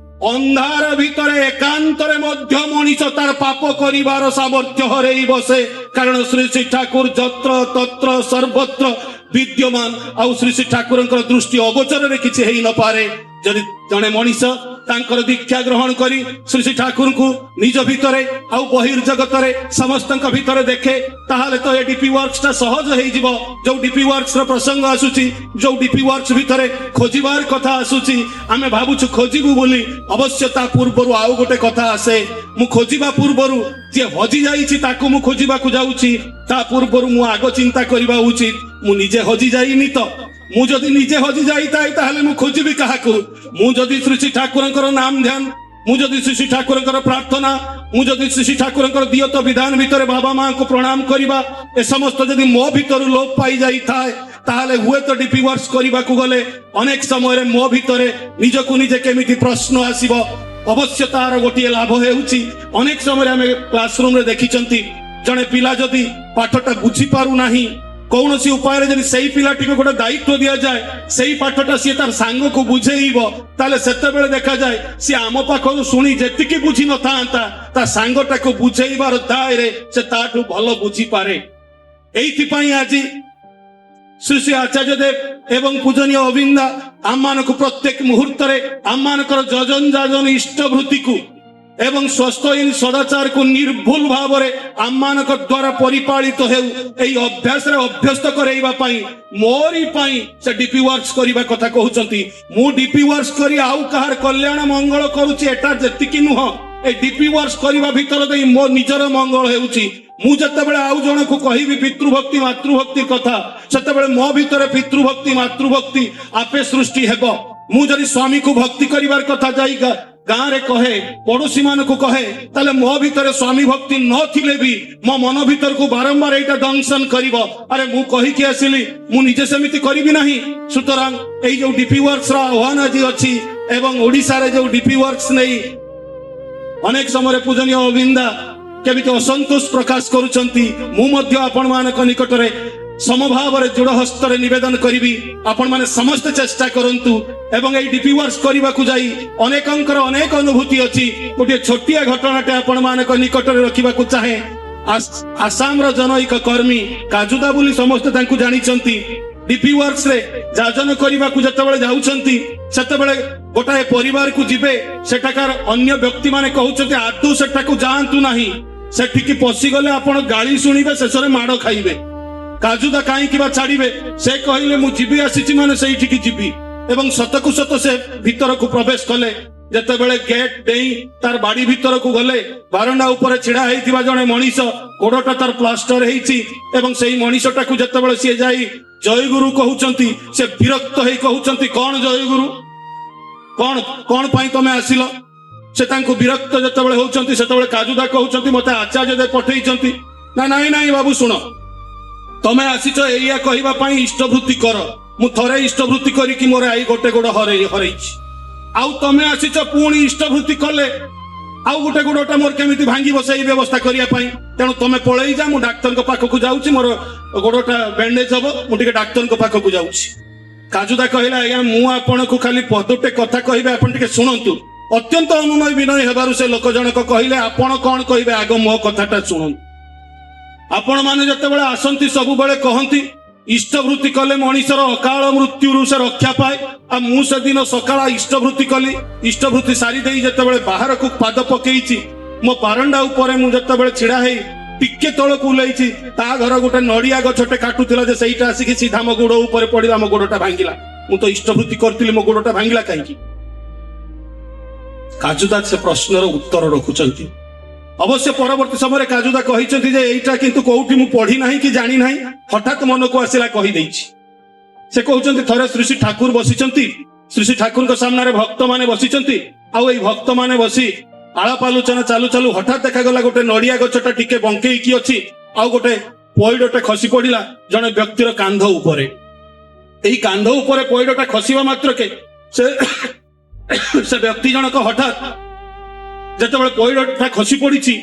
ଅନ୍ଧାର ଭିତରେ ଏକାନ୍ତରେ ମଧ୍ୟ ମଣିଷ ତାର ପାପ କରିବାର ସାମର୍ଥ୍ୟ ହରେଇ ବସେ। କାରଣ ଶ୍ରୀ ଶ୍ରୀ ଠାକୁର ଯତ୍ର ତତ୍ର ସର୍ବତ୍ର ବିଦ୍ୟମାନ। ଆଉ ଶ୍ରୀ ଶ୍ରୀ ଠାକୁରଙ୍କର ଦୃଷ୍ଟି ଅଗୋଚରରେ କିଛି ହେଇ ନପାରେ। ଯଦି ଜଣେ ମଣିଷ ତାଙ୍କର ଦୀକ୍ଷା ଗ୍ରହଣ କରି ଶ୍ରୀ ଶ୍ରୀ ଠାକୁରଙ୍କୁ ନିଜ ଭିତରେ ଆଉ ବହିର୍ଜଗତରେ ସମସ୍ତଙ୍କ ଭିତରେ ଦେଖେ, ତାହେଲେ ତ ଏ ଡିପି ୱାର୍କସଟା ସହଜ ହେଇଯିବ। ଯୋଉ ଡିପି ୱାର୍କସ ର ପ୍ରସଙ୍ଗ ଆସୁଛି, ଯୋଉ ଡିପି ୱାର୍କସ ଭିତରେ ଖୋଜିବାର କଥା ଆସୁଛି, ଆମେ ଭାବୁଛୁ ଖୋଜିବୁ ବୋଲି। ଅବଶ୍ୟ ତା ପୂର୍ବରୁ ଆଉ ଗୋଟେ କଥା ଆସେ। ମୁଁ ଖୋଜିବା ପୂର୍ବରୁ ଯିଏ ହଜି ଯାଇଛି ତାକୁ ମୁଁ ଖୋଜିବାକୁ ଯାଉଛି, ତା ପୂର୍ବରୁ ମୁଁ ଆଗ ଚିନ୍ତା କରିବା ଉଚିତ, ମୁଁ ନିଜେ ହଜି ଯାଇନି ତ? ମୁଁ ଯଦି ନିଜେ ହଜି ଯାଇଥାଏ, ତାହେଲେ ମୁଁ ଖୋଜିବି କାହାକୁ? ମୁଁ ଯଦି ଶ୍ରୀ ଶ୍ରୀ ଠାକୁରଙ୍କର ନାମ ଧ୍ୟାନ, ମୁଁ ଯଦି ଶ୍ରୀ ଶ୍ରୀ ଠାକୁରଙ୍କର ପ୍ରାର୍ଥନା, ମୁଁ ଯଦି ଶ୍ରୀ ଶ୍ରୀ ଠାକୁରଙ୍କର ଦିଅତ ବିଧାନ ଭିତରେ ବାବା ମାଙ୍କୁ ପ୍ରଣାମ କରିବା, ଏ ସମସ୍ତ ଯଦି ମୋ ଭିତରୁ ଲୋପ ପାଇ ଯାଇଥାଏ, ତାହେଲେ ହୁଏତ ଡିପି ୱାର୍କସ କରିବାକୁ ଗଲେ ଅନେକ ସମୟରେ ମୋ ଭିତରେ ନିଜକୁ ନିଜେ କେମିତି ପ୍ରଶ୍ନ ଆସିବ। ଅବଶ୍ୟ ତାର ଗୋଟିଏ ଲାଭ ହେଉଛି, ଅନେକ ସମୟରେ ଆମେ କ୍ଲାସରୁମରେ ଦେଖିଛନ୍ତି, ଜଣେ ପିଲା ଯଦି ପାଠଟା ବୁଝିପାରୁନାହିଁ, କୌଣସି ଉପାୟରେ ଯଦି ସେଇ ପିଲାଟିକୁ ଗୋଟେ ଦାୟିତ୍ୱ ଦିଆଯାଏ, ସେଇ ପାଠଟା ସିଏ ତାର ସାଙ୍ଗକୁ ବୁଝେଇବ, ତାହେଲେ ସେତେବେଳେ ଦେଖାଯାଏ ସିଏ ଆମ ପାଖରୁ ଶୁଣି ଯେତିକି ବୁଝି ନଥାନ୍ତା, ତା ସାଙ୍ଗଟାକୁ ବୁଝେଇବାର ଦାୟରେ ସେ ତାଠୁ ଭଲ ବୁଝିପାରେ। ଏଇଥିପାଇଁ ଆଜି ଶ୍ରୀ ଶ୍ରୀ ଆଚାର୍ଯ୍ୟ ଦେବ ଏବଂ ପୂଜନୀୟ ଅବିନ୍ଦା ଆମମାନଙ୍କୁ ପ୍ରତ୍ୟେକ ମୁହୂର୍ତ୍ତରେ ଆମମାନଙ୍କର ଯଜନ ଯାଜନ ଇଷ୍ଟବୃତ୍ତିକୁ ଏବଂ ସ୍ୱସ୍ତିୟନ ସଦାଚାରକୁ ନିର୍ଭୁଲ ଭାବରେ ଆମମାନଙ୍କ ଦ୍ୱାରା ପରିପାଳିତ ହେଉ, ଏଇ ଅଭ୍ୟାସରେ ଅଭ୍ୟସ୍ତ କରେଇବା ପାଇଁ, ମୋରି ପାଇଁ ସେ ଡିପି ୱାର୍କସ କରିବା କଥା କହୁଛନ୍ତି। ମୁଁ ଡିପି ୱାର୍କସ କରି ଆଉ କାହାର କଲ୍ୟାଣ ମଙ୍ଗଳ କରୁଛି, ଏଟା ଯେତିକି ନୁହଁ, ଏ ଡିପି ୱାର୍କସ କରିବା ଭିତର ଦେଇ ମୋ ନିଜର ମଙ୍ଗଳ ହେଉଛି। ମୁଁ ଯେତେବେଳେ ଆଉ ଜଣକୁ କହିବି ପିତୃଭକ୍ତି ମାତୃଭକ୍ତି କଥା, ସେତେବେଳେ ମୋ ଭିତରେ ପିତୃଭକ୍ତି ମାତୃଭକ୍ତି ଆପେ ସୃଷ୍ଟି ହେବ। ମୁଁ ଯଦି ସ୍ୱାମୀକୁ ଭକ୍ତି କରିବାର କଥା ଯାଇ ଗାଁରେ କହେ, ପଡୋଶୀ ମାନଙ୍କୁ କହେ, ତାହେଲେ ମୋ ଭିତରେ ସ୍ୱାମୀ ଭକ୍ତି ନଥିଲେ ବି ମୋ ମନ ଭିତରକୁ ବାରମ୍ବାର ଏଇଟା ଦଂଶନ କରିବ, ଆରେ ମୁଁ କହିକି ଆସିଲି, ମୁଁ ନିଜେ ସେମିତି କରିବି ନାହିଁ? ସୁତରାଂ ଏଇ ଯୋଉ ଡିପି ୱାର୍କସ ର ଆହ୍ୱାନ ଆଜି ଅଛି ଏବଂ ଓଡିଶାରେ ଯୋଉ ଡିପି ୱାର୍କସ ନେଇ ଅନେକ ସମୟରେ ପୂଜନୀୟ ଅବିନ୍ଦା କେମିତି ଅସନ୍ତୋଷ ପ୍ରକାଶ କରୁଛନ୍ତି, ମୁଁ ମଧ୍ୟ ଆପଣମାନଙ୍କ ନିକଟରେ ସମଭାବରେ ଯୋଡ଼ ହସ୍ତରେ ନିବେଦନ କରିବି, ଆପଣମାନେ ସମସ୍ତେ ଚେଷ୍ଟା କରନ୍ତୁ। ଏବଂ ଏଇ ଡିପି ୱାର୍କସ କରିବାକୁ ଯାଇ ଅନେକଙ୍କର ଅନେକ ଅନୁଭୂତି ଅଛି। ଗୋଟିଏ ଛୋଟିଆ ଘଟଣାଟେ ଆପଣମାନଙ୍କ ନିକଟରେ ରଖିବାକୁ ଚାହେଁ। ଆସାମର ଜନୈକ କର୍ମୀ କାଜୁଦା ବୋଲି ସମସ୍ତେ ତାଙ୍କୁ ଜାଣିଛନ୍ତି। ଡିପି ୱାର୍କସରେ ଯାଜନ କରିବାକୁ ଯେତେବେଳେ ଯାଉଛନ୍ତି, ସେତେବେଳେ ଗୋଟାଏ ପରିବାରକୁ ଯିବେ, ସେଠାକାର ଅନ୍ୟ ବ୍ୟକ୍ତିମାନେ କହୁଛନ୍ତି, ଆଦୌ ସେଠାକୁ ଯାଆନ୍ତୁ ନାହିଁ, ସେଠିକି ପଶିଗଲେ ଆପଣ ଗାଳି ଶୁଣିବେ, ଶେଷରେ ମାଡ଼ ଖାଇବେ। କାଜୁଦା କାହିଁକି ବା ଛାଡିବେ? ସେ କହିଲେ, ମୁଁ ଯିବି ଆସିଛି ମାନେ ସେଇଠିକି ଯିବି। ଏବଂ ସତକୁ ସତ ସେ ଭିତରକୁ ପ୍ରବେଶ କଲେ। ଯେତେବେଳେ ଗେଟ୍ ଡେଇଁ ତାର ବାଡି ଭିତରକୁ ଗଲେ, ବାରଣ୍ଡା ଉପରେ ଛିଡା ହେଇଥିବା ଜଣେ ମଣିଷ, ଗୋଡଟା ତାର ପ୍ଲାଷ୍ଟର ହେଇଛି, ଏବଂ ସେଇ ମଣିଷଟାକୁ ଯେତେବେଳେ ସିଏ ଯାଇ ଜୟଗୁରୁ କହୁଛନ୍ତି, ସେ ବିରକ୍ତ ହେଇ କହୁଛନ୍ତି, କଣ ଜୟଗୁରୁ? କଣ କଣ ପାଇଁ ତମେ ଆସିଲ? ସେ ତାଙ୍କୁ ବିରକ୍ତ ଯେତେବେଳେ ହଉଛନ୍ତି, ସେତେବେଳେ କାଜୁଦା କହୁଛନ୍ତି, ମତେ ଆଚାର୍ଯ୍ୟ ଦେବ ପଠେଇଛନ୍ତି। ନା, ନାଇଁ ନାଇଁ ବାବୁ, ଶୁଣ, ତମେ ଆସିଛ ଏଇଆ କହିବା ପାଇଁ ଇଷ୍ଟବୃତ୍ତି କର। ମୁଁ ଥରେ ଇଷ୍ଟବୃତ୍ତି କରିକି ମୋର ଏଇ ଗୋଟେ ଗୋଡ ହରେଇଛି, ଆଉ ତମେ ଆସିଛ ପୁଣି ଇଷ୍ଟବୃତ୍ତି କଲେ ଆଉ ଗୋଟେ ଗୋଡଟା ମୋର କେମିତି ଭାଙ୍ଗିବ ସେଇ ବ୍ୟବସ୍ଥା କରିବା ପାଇଁ। ତେଣୁ ତମେ ପଳେଇ ଯା, ମୁଁ ଡାକ୍ତରଙ୍କ ପାଖକୁ ଯାଉଛି, ମୋର ଗୋଡଟା ବ୍ୟାଣ୍ଡେଜ ହବ, ମୁଁ ଟିକେ ଡାକ୍ତରଙ୍କ ପାଖକୁ ଯାଉଛି। କାଜୁଦା କହିଲା, ଆଜ୍ଞା, ମୁଁ ଆପଣଙ୍କୁ ଖାଲି ପଦଟେ କଥା କହିବେ, ଆପଣ ଟିକେ ଶୁଣନ୍ତୁ। ଅତ୍ୟନ୍ତ ଅନୁନୟ ବିନୟ ହେବାରୁ ସେ ଲୋକ ଜଣକ କହିଲେ, ଆପଣ କଣ କହିବେ, ଆଗ ମୋ କଥାଟା ଶୁଣନ୍ତୁ। ଆପଣମାନେ ଯେତେବେଳେ ଆସନ୍ତି, ସବୁବେଳେ କହନ୍ତି ଇଷ୍ଟବୃତ୍ତି କଲେ ମଣିଷର ଅକାଳ ମୃତ୍ୟୁରୁ ସେ ରକ୍ଷା ପାଏ। ଆଉ ମୁଁ ସେଦିନ ସକାଳ ଇଷ୍ଟବୃତ୍ତି କଲି। ଇଷ୍ଟବୃତ୍ତି ସାରି ଦେଇ ଯେତେବେଳେ ବାହାରକୁ ପାଦ ପକେଇଛି, ମୋ ବାରଣ୍ଡା ଉପରେ ମୁଁ ଯେତେବେଳେ ଛିଡା ହେଇ ଟିକେ ତଳକୁ ଓହ୍ଲେଇଛି, ତା ଘର ଗୋଟେ ନଡିଆ ଗଛଟେ କାଟୁଥିଲା ଯେ ସେଇଟା ଆସିକି ସିଧା ମୋ ଗୋଡ ଉପରେ ପଡିଲା, ମୋ ଗୋଡଟା ଭାଙ୍ଗିଲା। ମୁଁ ତ ଇଷ୍ଟବୃତ୍ତି କରିଥିଲି, ମୋ ଗୋଡଟା ଭାଙ୍ଗିଲା କାହିଁକି? କାଜୁଦା ସେ ପ୍ରଶ୍ନର ଉତ୍ତର ରଖୁଛନ୍ତି। ଅବଶ୍ୟ ପରବର୍ତ୍ତୀ ସମୟରେ କାଜୁଦା କହିଛନ୍ତି ଯେ ଏଇଟା କିନ୍ତୁ କୋଉଠି ମୁଁ ପଢି ନାହିଁ କି ଜାଣି ନାହିଁ, ହଠାତ୍ ମନକୁ ଆସିଲା କହିଦେଇଛି। ସେ କହୁଛନ୍ତି, ଥରେ ଶ୍ରୀ ଶ୍ରୀ ଠାକୁର ବସିଛନ୍ତି, ଶ୍ରୀ ଶ୍ରୀ ଠାକୁରଙ୍କ ସାମ୍ନାରେ ଭକ୍ତମାନେ ବସିଛନ୍ତି। ଆଉ ଏଇ ଭକ୍ତମାନେ ବସି ଆଳାପ ଆଲୋଚନା ଚାଲୁ ଚାଲୁ ହଠାତ୍ ଦେଖାଗଲା ଗୋଟେ ନଡିଆ ଗଛଟା ଟିକେ ବଙ୍କେଇକି ଅଛି, ଆଉ ଗୋଟେ ପଇଡଟେ ଖସି ପଡିଲା ଜଣେ ବ୍ୟକ୍ତିର କାନ୍ଧ ଉପରେ। ଏଇ କାନ୍ଧ ଉପରେ ପଇଡଟା ଖସିବା ମାତ୍ରକେ ସେ ବ୍ୟକ୍ତି ଜଣକ ହଠାତ୍ ଯେତେବେଳେ ପଇଡଟା ଖସି ପଡିଛି,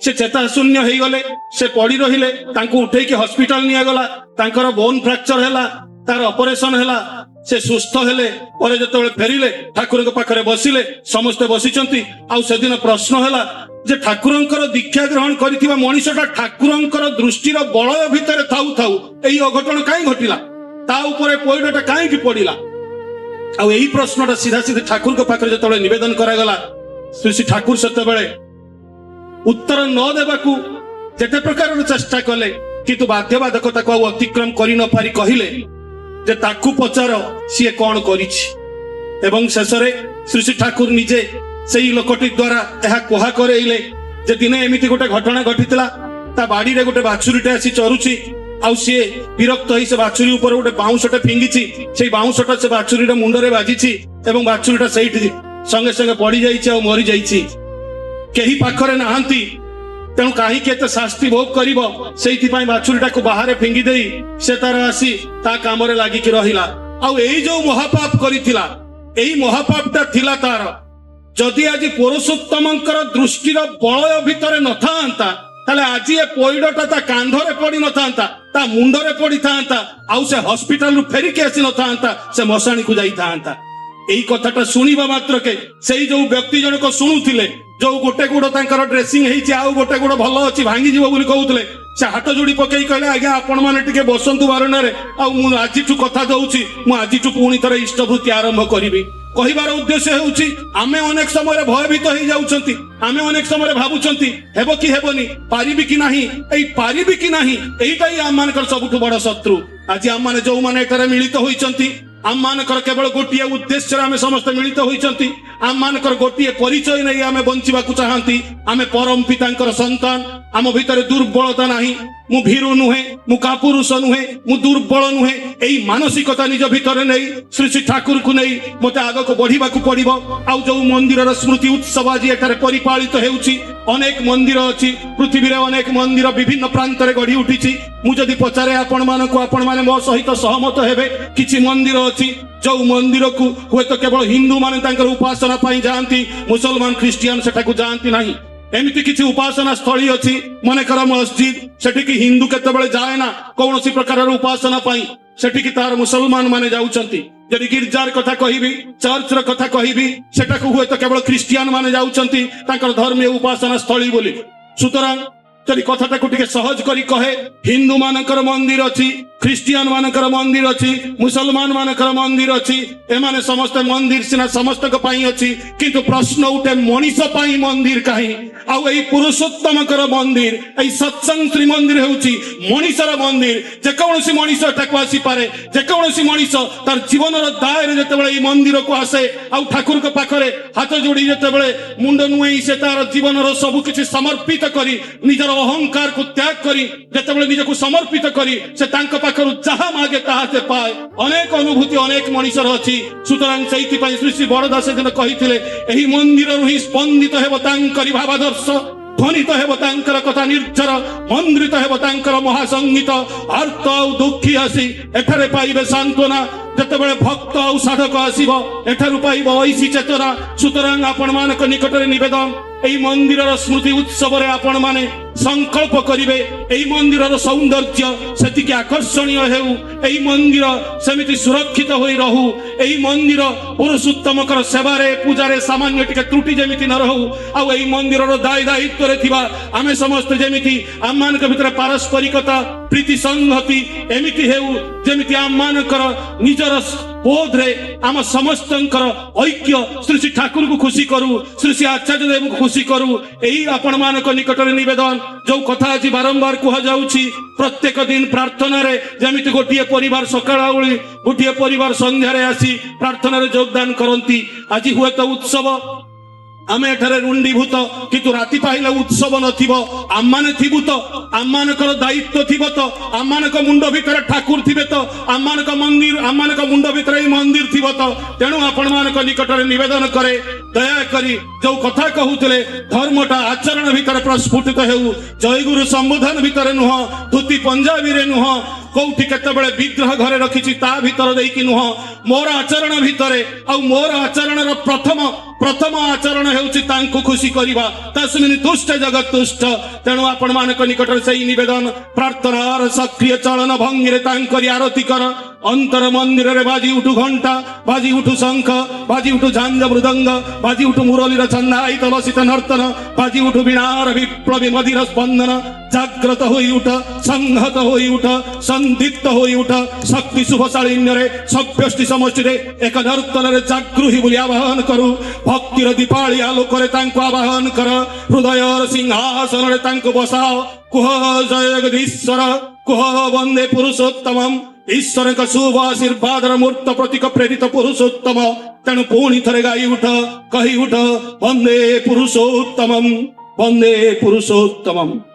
ସେ ଚେତାଶୂନ୍ୟ ହେଇଗଲେ, ସେ ପଡି ରହିଲେ। ତାଙ୍କୁ ଉଠେଇକି ହସ୍ପିଟାଲ ନିଆଗଲା। ତାଙ୍କର ବୋନ୍ ଫ୍ରାକ୍ଚର ହେଲା, ତାର ଅପରେସନ ହେଲା, ସେ ସୁସ୍ଥ ହେଲେ। ପରେ ଯେତେବେଳେ ଫେରିଲେ, ଠାକୁରଙ୍କ ପାଖରେ ବସିଲେ, ସମସ୍ତେ ବସିଛନ୍ତି। ଆଉ ସେଦିନ ପ୍ରଶ୍ନ ହେଲା ଯେ ଠାକୁରଙ୍କର ଦୀକ୍ଷା ଗ୍ରହଣ କରିଥିବା ମଣିଷଟା ଠାକୁରଙ୍କର ଦୃଷ୍ଟିର ବଳୟ ଭିତରେ ଥାଉ ଥାଉ ଏଇ ଅଘଟଣ କାହିଁ ଘଟିଲା? ତା ଉପରେ ପଇଡଟା କାହିଁକି ପଡିଲା? ଆଉ ଏଇ ପ୍ରଶ୍ନଟା ସିଧା ସିଧା ଠାକୁରଙ୍କ ପାଖରେ ଯେତେବେଳେ ନିବେଦନ କରାଗଲା, ଶ୍ରୀ ଶ୍ରୀ ଠାକୁର ସେତେବେଳେ ଉତ୍ତର ନ ଦେବାକୁ ଯେତେ ପ୍ରକାରର ଚେଷ୍ଟା କଲେ, କିନ୍ତୁ ବାଧ୍ୟବାଧକତାକୁ ଆଉ ଅତିକ୍ରମ କରି ନ ପାରି କହିଲେ ଯେ ତାକୁ ପଚାର, ସିଏ କଣ କରିଛି। ଏବଂ ଶେଷରେ ଶ୍ରୀ ଶ୍ରୀ ଠାକୁର ନିଜେ ସେଇ ଲୋକଟି ଦ୍ୱାରା ଏହା କୁହା କରେଇଲେ ଯେ ଦିନେ ଏମିତି ଗୋଟେ ଘଟଣା ଘଟିଥିଲା। ତା ବାଡିରେ ଗୋଟେ ବାଛୁରୀଟେ ଆସି ଚରୁଛି, ଆଉ ସିଏ ବିରକ୍ତ ହେଇ ସେ ବାଛୁରୀ ଉପରେ ଗୋଟେ ବାଉଁଶଟେ ଫିଙ୍ଗିଛି। ସେଇ ବାଉଁଶଟା ସେ ବାଛୁରୀର ମୁଣ୍ଡରେ ବାଜିଛି ଏବଂ ବାଛୁରୀଟା ସେଇଠି ସଙ୍ଗେ ସଙ୍ଗେ ପଡିଯାଇଛି ଆଉ ମରିଯାଇଛି। କେହି ପାଖରେ ନାହାନ୍ତି, ତେଣୁ କାହିଁକି ଏତେ ଶାସ୍ତି ଭୋଗ କରିବ, ସେଇଥିପାଇଁ ବାଛୁରୀଟାକୁ ବାହାରେ ଫିଙ୍ଗି ଦେଇ ସେ ତାର ଆସି ତା କାମରେ ଲାଗିକି ରହିଲା। ଆଉ ଏଇ ଯୋଉ ମହାପାପ କରିଥିଲା, ଏଇ ମହାପାପଟା ଥିଲା ତାର। ଯଦି ଆଜି ପୁରୁଷୋତ୍ତମଙ୍କର ଦୃଷ୍ଟିର ବଳୟ ଭିତରେ ନଥାନ୍ତା, ତାହେଲେ ଆଜି ଏ ପଇଡଟା ତା କାନ୍ଧରେ ପଡି ନଥାନ୍ତା, ତା ମୁଣ୍ଡରେ ପଡିଥାନ୍ତା, ଆଉ ସେ ହସ୍ପିଟାଲରୁ ଫେରିକି ଆସି ନଥାନ୍ତା, ସେ ମଶାଣିକୁ ଯାଇଥାନ୍ତା। ଏଇ କଥାଟା ଶୁଣିବା ମାତ୍ରକେ ସେଇ ଯୋଉ ବ୍ୟକ୍ତି ଜଣକ ଶୁଣୁଥିଲେ, ଯୋଉ ଗୋଟେ ଗୋଡ ତାଙ୍କର ଡ୍ରେସିଂ ହେଇଛି ଆଉ ଗୋଟେ ଗୋଡ ଭଲ ଅଛି, ଭାଙ୍ଗିଯିବ ବୋଲି କହୁଥିଲେ, ସେ ହାତ ଯୋଡି ପକେଇ କହିଲେ, ଆଜ୍ଞା, ଆପଣ ମାନେ ଟିକେ ବସନ୍ତୁ ବାରଣ୍ଡାରେ, ଆଉ ମୁଁ ଆଜିଠୁ କଥା ଦଉଛି, ମୁଁ ଆଜିଠୁ ପୁଣି ଥରେ ଇଷ୍ଟବୃତ୍ତି ଆରମ୍ଭ କରିବି। କହିବାର ଉଦ୍ଦେଶ୍ୟ ହେଉଛି, ଆମେ ଅନେକ ସମୟରେ ଭୟଭୀତ ହେଇଯାଉଛନ୍ତି। ଆମେ ଅନେକ ସମୟରେ ଭାବୁଛନ୍ତି ହେବ କି ହେବନି, ପାରିବି କି ନାହିଁ। ଏଇ ପାରିବି କି ନାହିଁ, ଏଇଟା ହିଁ ଆମମାନଙ୍କର ସବୁଠୁ ବଡ ଶତ୍ରୁ। ଆଜି ଆମମାନେ ଯୋଉମାନେ ଏଠାରେ ମିଳିତ ହୋଇଛନ୍ତି, ଆମମାନଙ୍କର କେବଳ ଗୋଟିଏ ଉଦ୍ଦେଶ୍ୟରେ ଆମେ ସମସ୍ତେ ମିଳିତ ହୋଇଛନ୍ତି। ଆମମାନଙ୍କର ଗୋଟିଏ ପରିଚୟ ନେଇ ଆମେ ବଞ୍ଚିବାକୁ ଚାହାନ୍ତି। ଆମେ ପରମ ପିତାଙ୍କର ସନ୍ତାନ। ଆମ ଭିତରେ ଦୁର୍ବଳତା ନାହିଁ। ମୁଁ ଭୀରୁ ନୁହେଁ, ମୁଁ କାପୁରୁଷ ନୁହେଁ, ମୁଁ ଦୁର୍ବଳ ନୁହେଁ। ଏଇ ମାନସିକତା ନିଜ ଭିତରେ ନେଇ ଶ୍ରୀ ଶ୍ରୀ ଠାକୁରକୁ ନେଇ ମତେ ଆଗକୁ ବଢିବାକୁ ପଡିବ। ଆଉ ଯୋଉ ମନ୍ଦିରର ସ୍ମୃତି ଉତ୍ସବ ଆଜି ଏଠାରେ ପରିପାଳିତ ହେଉଛି, ଅନେକ ମନ୍ଦିର ଅଛି ପୃଥିବୀରେ, ଅନେକ ମନ୍ଦିର ବିଭିନ୍ନ ପ୍ରାନ୍ତରେ ଗଢି ଉଠିଛି। ମୁଁ ଯଦି ପଚାରେ ଆପଣମାନଙ୍କୁ, ଆପଣମାନେ ମୋ ସହିତ ସହମତ ହେବେ, କିଛି ମନ୍ଦିର ଅଛି ଯୋଉ ମନ୍ଦିରକୁ ହୁଏତ କେବଳ ହିନ୍ଦୁ ମାନେ ତାଙ୍କର ଉପାସନା ପାଇଁ ଯାଆନ୍ତି, ମୁସଲମାନ ଖ୍ରୀଷ୍ଟିଆନ ସେଠାକୁ ଯାଆନ୍ତି ନାହିଁ। ଏମିତି କିଛି ଉପାସନା ସ୍ଥଳୀ ଅଛି, ମନେକର ମସଜିଦ, ସେଠିକି ହିନ୍ଦୁ କେତେବେଳେ ଯାଏ ନା କୌଣସି ପ୍ରକାରର ଉପାସନା ପାଇଁ, ସେଠିକି ତାର ମୁସଲମାନ ମାନେ ଯାଉଛନ୍ତି। ଯଦି ଗିର୍ଜାର କଥା କହିବି, ଚର୍ଚ୍ଚର କଥା କହିବି, ସେଟାକୁ ହୁଏତ କେବଳ ଖ୍ରୀଷ୍ଟିଆନ ମାନେ ଯାଉଛନ୍ତି ତାଙ୍କର ଧର୍ମୀୟ ଉପାସନା ସ୍ଥଳୀ ବୋଲି। ସୁତରାଂ ଯଦି କଥାଟାକୁ ଟିକେ ସହଜ କରି କହେ, ହିନ୍ଦୁ ମାନଙ୍କର ମନ୍ଦିର ଅଛି, ଖ୍ରୀଷ୍ଟିଆନ ମାନଙ୍କର ମନ୍ଦିର ଅଛି, ମୁସଲମାନ ମାନଙ୍କର ମନ୍ଦିର ଅଛି। ଏମାନେ ସମସ୍ତେ ମନ୍ଦିର ସିନା ସମସ୍ତଙ୍କ ପାଇଁ ଅଛି, କିନ୍ତୁ ପ୍ରଶ୍ନ ଉଠେ ମଣିଷ ପାଇଁ ମନ୍ଦିର କାହିଁ? ଆଉ ଏଇ ପୁରୁଷୋତ୍ତମଙ୍କର ମନ୍ଦିର, ଏଇ ସତ୍ସଙ୍ଗ ଶ୍ରୀମନ୍ଦିର ହେଉଛି ମଣିଷର ମନ୍ଦିର। ଯେକୌଣସି ମଣିଷ ଏଠାକୁ ଆସିପାରେ। ଯେକୌଣସି ମଣିଷ ତାର ଜୀବନର ଦାୟରେ ଯେତେବେଳେ ଏଇ ମନ୍ଦିରକୁ ଆସେ, ଆଉ ଠାକୁରଙ୍କ ପାଖରେ ହାତ ଯୋଡ଼ି ଯେତେବେଳେ ମୁଣ୍ଡ ନୁଏଇ ସେ ତାର ଜୀବନର ସବୁ କିଛି ସମର୍ପିତ କରି, ନିଜର ଅହଙ୍କାରକୁ ତ୍ୟାଗ କରି, ଯେତେବେଳେ ନିଜକୁ ସମର୍ପିତ କରି ସେ ତାଙ୍କ ପାଖରୁ ଯାହା ମାଗେ ତାହା ସେ ପାଏ। ଅନେକ ଅନୁଭୂତି ଅନେକ ମଣିଷର ଅଛି। ସୁତରାଂ ସେଇଥିପାଇଁ ଶ୍ରୀ ଶ୍ରୀ ବଡ଼ଦାସ ସେଦିନ କହିଥିଲେ, ଏହି ମନ୍ଦିରରୁ ହିଁ ସ୍ପନ୍ଦିତ ହେବ ତାଙ୍କରି ଭାବାଦର୍ଶ, ଧ୍ୱନିତ ହେବ ତାଙ୍କର କଥା ନିର୍ଝର, ମନ୍ଦ୍ରିତ ହେବ ତାଙ୍କର ମହାସଙ୍ଗୀତ। ଆର୍ତ୍ତ ଆଉ ଦୁଃଖୀ ଆସି ଏଠାରେ ପାଇବେ ସାନ୍ତ୍ୱନା, ଯେତେବେଳେ ଭକ୍ତ ଆଉ ସାଧକ ଆସିବ ଏଠାରୁ ପାଇବ ଐଶୀ ଚେତନା। ସୁତରାଂ ଆପଣମାନଙ୍କ ନିକଟରେ ନିବେଦନ, ଏଇ ମନ୍ଦିରର ସ୍ମୃତି ଉତ୍ସବରେ ଆପଣମାନେ ସଂକଳ୍ପ କରିବେ, ଏଇ ମନ୍ଦିରର ସୌନ୍ଦର୍ଯ୍ୟ ସେତିକି ଆକର୍ଷଣୀୟ ହେଉ, ଏଇ ମନ୍ଦିର ସେମିତି ସୁରକ୍ଷିତ ହୋଇ ରହୁ, ଏଇ ମନ୍ଦିର ପୁରୁଷୋତ୍ତମଙ୍କର ସେବାରେ ପୂଜାରେ ସାମାନ୍ୟ ଟିକେ ତ୍ରୁଟି ଯେମିତି ନ ରହୁ, ଆଉ ଏଇ ମନ୍ଦିରର ଦାୟ ଦାୟିତ୍ୱରେ ଥିବା ଆମେ ସମସ୍ତେ ଯେମିତି ଆମମାନଙ୍କ ଭିତରେ ପାରସ୍ପରିକତା, ପ୍ରୀତି, ସଂହତି ଏମିତି ହେଉ, ଯେମିତି ଆମମାନଙ୍କର ନିଜର ବୋଧରେ ଆମ ସମସ୍ତଙ୍କର ଐକ୍ୟ ଶ୍ରୀ ଶ୍ରୀ ଠାକୁରଙ୍କୁ ଖୁସି କରୁ, ଶ୍ରୀ ଶ୍ରୀ ଆଚାର୍ଯ୍ୟ ଦେବଙ୍କୁ ଖୁସି କରୁ। ଏଇ ଆପଣମାନଙ୍କ ନିକଟରେ ନିବେଦନ। ଯୋଉ କଥା ଆଜି ବାରମ୍ବାର କୁହାଯାଉଛି, ପ୍ରତ୍ୟେକ ଦିନ ପ୍ରାର୍ଥନାରେ ଯେମିତି ଗୋଟିଏ ପରିବାର ସକାଳ ଓଳି, ଗୋଟିଏ ପରିବାର ସନ୍ଧ୍ୟାରେ ଆସି ପ୍ରାର୍ଥନାରେ ଯୋଗଦାନ କରନ୍ତି। ଆଜି ହୁଏତ ଉତ୍ସବ, ଆମେ ଏଠାରେ ରୁଣ୍ଡିଭୂତ, କିନ୍ତୁ ରାତି ପାହିଲେ ଉତ୍ସବ ନଥିବ, ଆମମାନେ ଥିବୁ ତ? ଆମମାନଙ୍କର ଦାୟିତ୍ୱ ଥିବ ତ? ଆମମାନଙ୍କ ମୁଣ୍ଡ ଭିତରେ ଠାକୁର ଥିବେ ତ? ଆମମାନଙ୍କ ମନ୍ଦିର, ଆମମାନଙ୍କ ମୁଣ୍ଡ ଭିତରେ ଏଇ ମନ୍ଦିର ଥିବ ତ? ତେଣୁ ଆପଣମାନଙ୍କ ନିକଟରେ ନିବେଦନ କରେ, ଦୟାକରି ଯୋଉ କଥା କହୁଥିଲେ, ଧର୍ମଟା ଆଚରଣ ଭିତରେ ପ୍ରସ୍ଫୁଟିତ ହେଉ, ଜୟଗୁରୁ ସମ୍ବୋଧନ ଭିତରେ ନୁହଁ, ଧୋତି ପଞ୍ଜାବୀରେ ନୁହଁ, କୋଉଠି କେତେବେଳେ ବିଗ୍ରହ ଘରେ ରଖିଛି ତା ଭିତର ଦେଇକି ନୁହଁ, ମୋର ଆଚରଣ ଭିତରେ। ଆଉ ମୋର ଆଚରଣର ପ୍ରଥମ ପ୍ରଥମ ଆଚରଣ ହେଉଛି ତାଙ୍କୁ ଖୁସି କରିବା। ତସ୍ମିନ୍ ତୁଷ୍ଟ ଜଗତ ତୁଷ୍ଟ। ତେଣୁ ଆପଣମାନଙ୍କ ନିକଟରେ ସେଇ ନିବେଦନ, ପ୍ରାର୍ଥନାର ସକ୍ରିୟ ଚଳନ ଭଙ୍ଗୀରେ ତାଙ୍କରି ଆରତି କର। ଅନ୍ତର ମନ୍ଦିରରେ ବାଜି ଉଠୁ ଘଣ୍ଟା, ବାଜି ଉଠୁ ଶଙ୍ଖ, ବାଜି ଉଠୁ ଝାଞ୍ଜ ମୃଦଙ୍ଗ, ବାଜି ଉଠୁ ମୁରଲୀର ଛନ୍ଦାୟିତ ଲସିତ ନର୍ତ୍ତନ, ବାଜି ଉଠୁ ବୀଣାର ବିପ୍ଳବୀ ମଧିର ସ୍ପନ୍ଦନ। ଜାଗ୍ରତ ହୋଇ ଉଠ, ସଂହତ ହୋଇ ଉଠ, ସନ୍ଦିଗ୍ଧ ହୋଇ ଉଠ। ଶକ୍ତି ଶୁଭ ଶାଳିନ୍ୟରେ ସବ୍ୟଷ୍ଟି ସମଷ୍ଟିରେ ଏକ ନର୍ତ୍ତନରେ ଜାଗୃହି ବୋଲି ଆବାହନ କରୁ। ଭକ୍ତିର ଦୀପାଳି ଆଲୋକରେ ତାଙ୍କୁ ଆବାହନ କର। ହୃଦୟର ସିଂହାସନରେ ତାଙ୍କୁ ବସାଅ। କୁହ ଜୟ ଜଗଦୀଶ୍ୱର, କୁହ ବନ୍ଦେ ପୁରୁଷୋତ୍ତମମ୍। ଈଶ୍ୱରଙ୍କ ଶୁଭ ଆଶୀର୍ବାଦର ମୂର୍ତ୍ତ ପ୍ରତୀକ ପ୍ରେରିତ ପୁରୁଷୋତ୍ତମ। ତେଣୁ ପୁଣି ଥରେ ଗାଇ ଉଠ, କହି ଉଠ, ବନ୍ଦେ ପୁରୁଷୋତ୍ତମମ୍, ବନ୍ଦେ ପୁରୁଷୋତ୍ତମମ୍।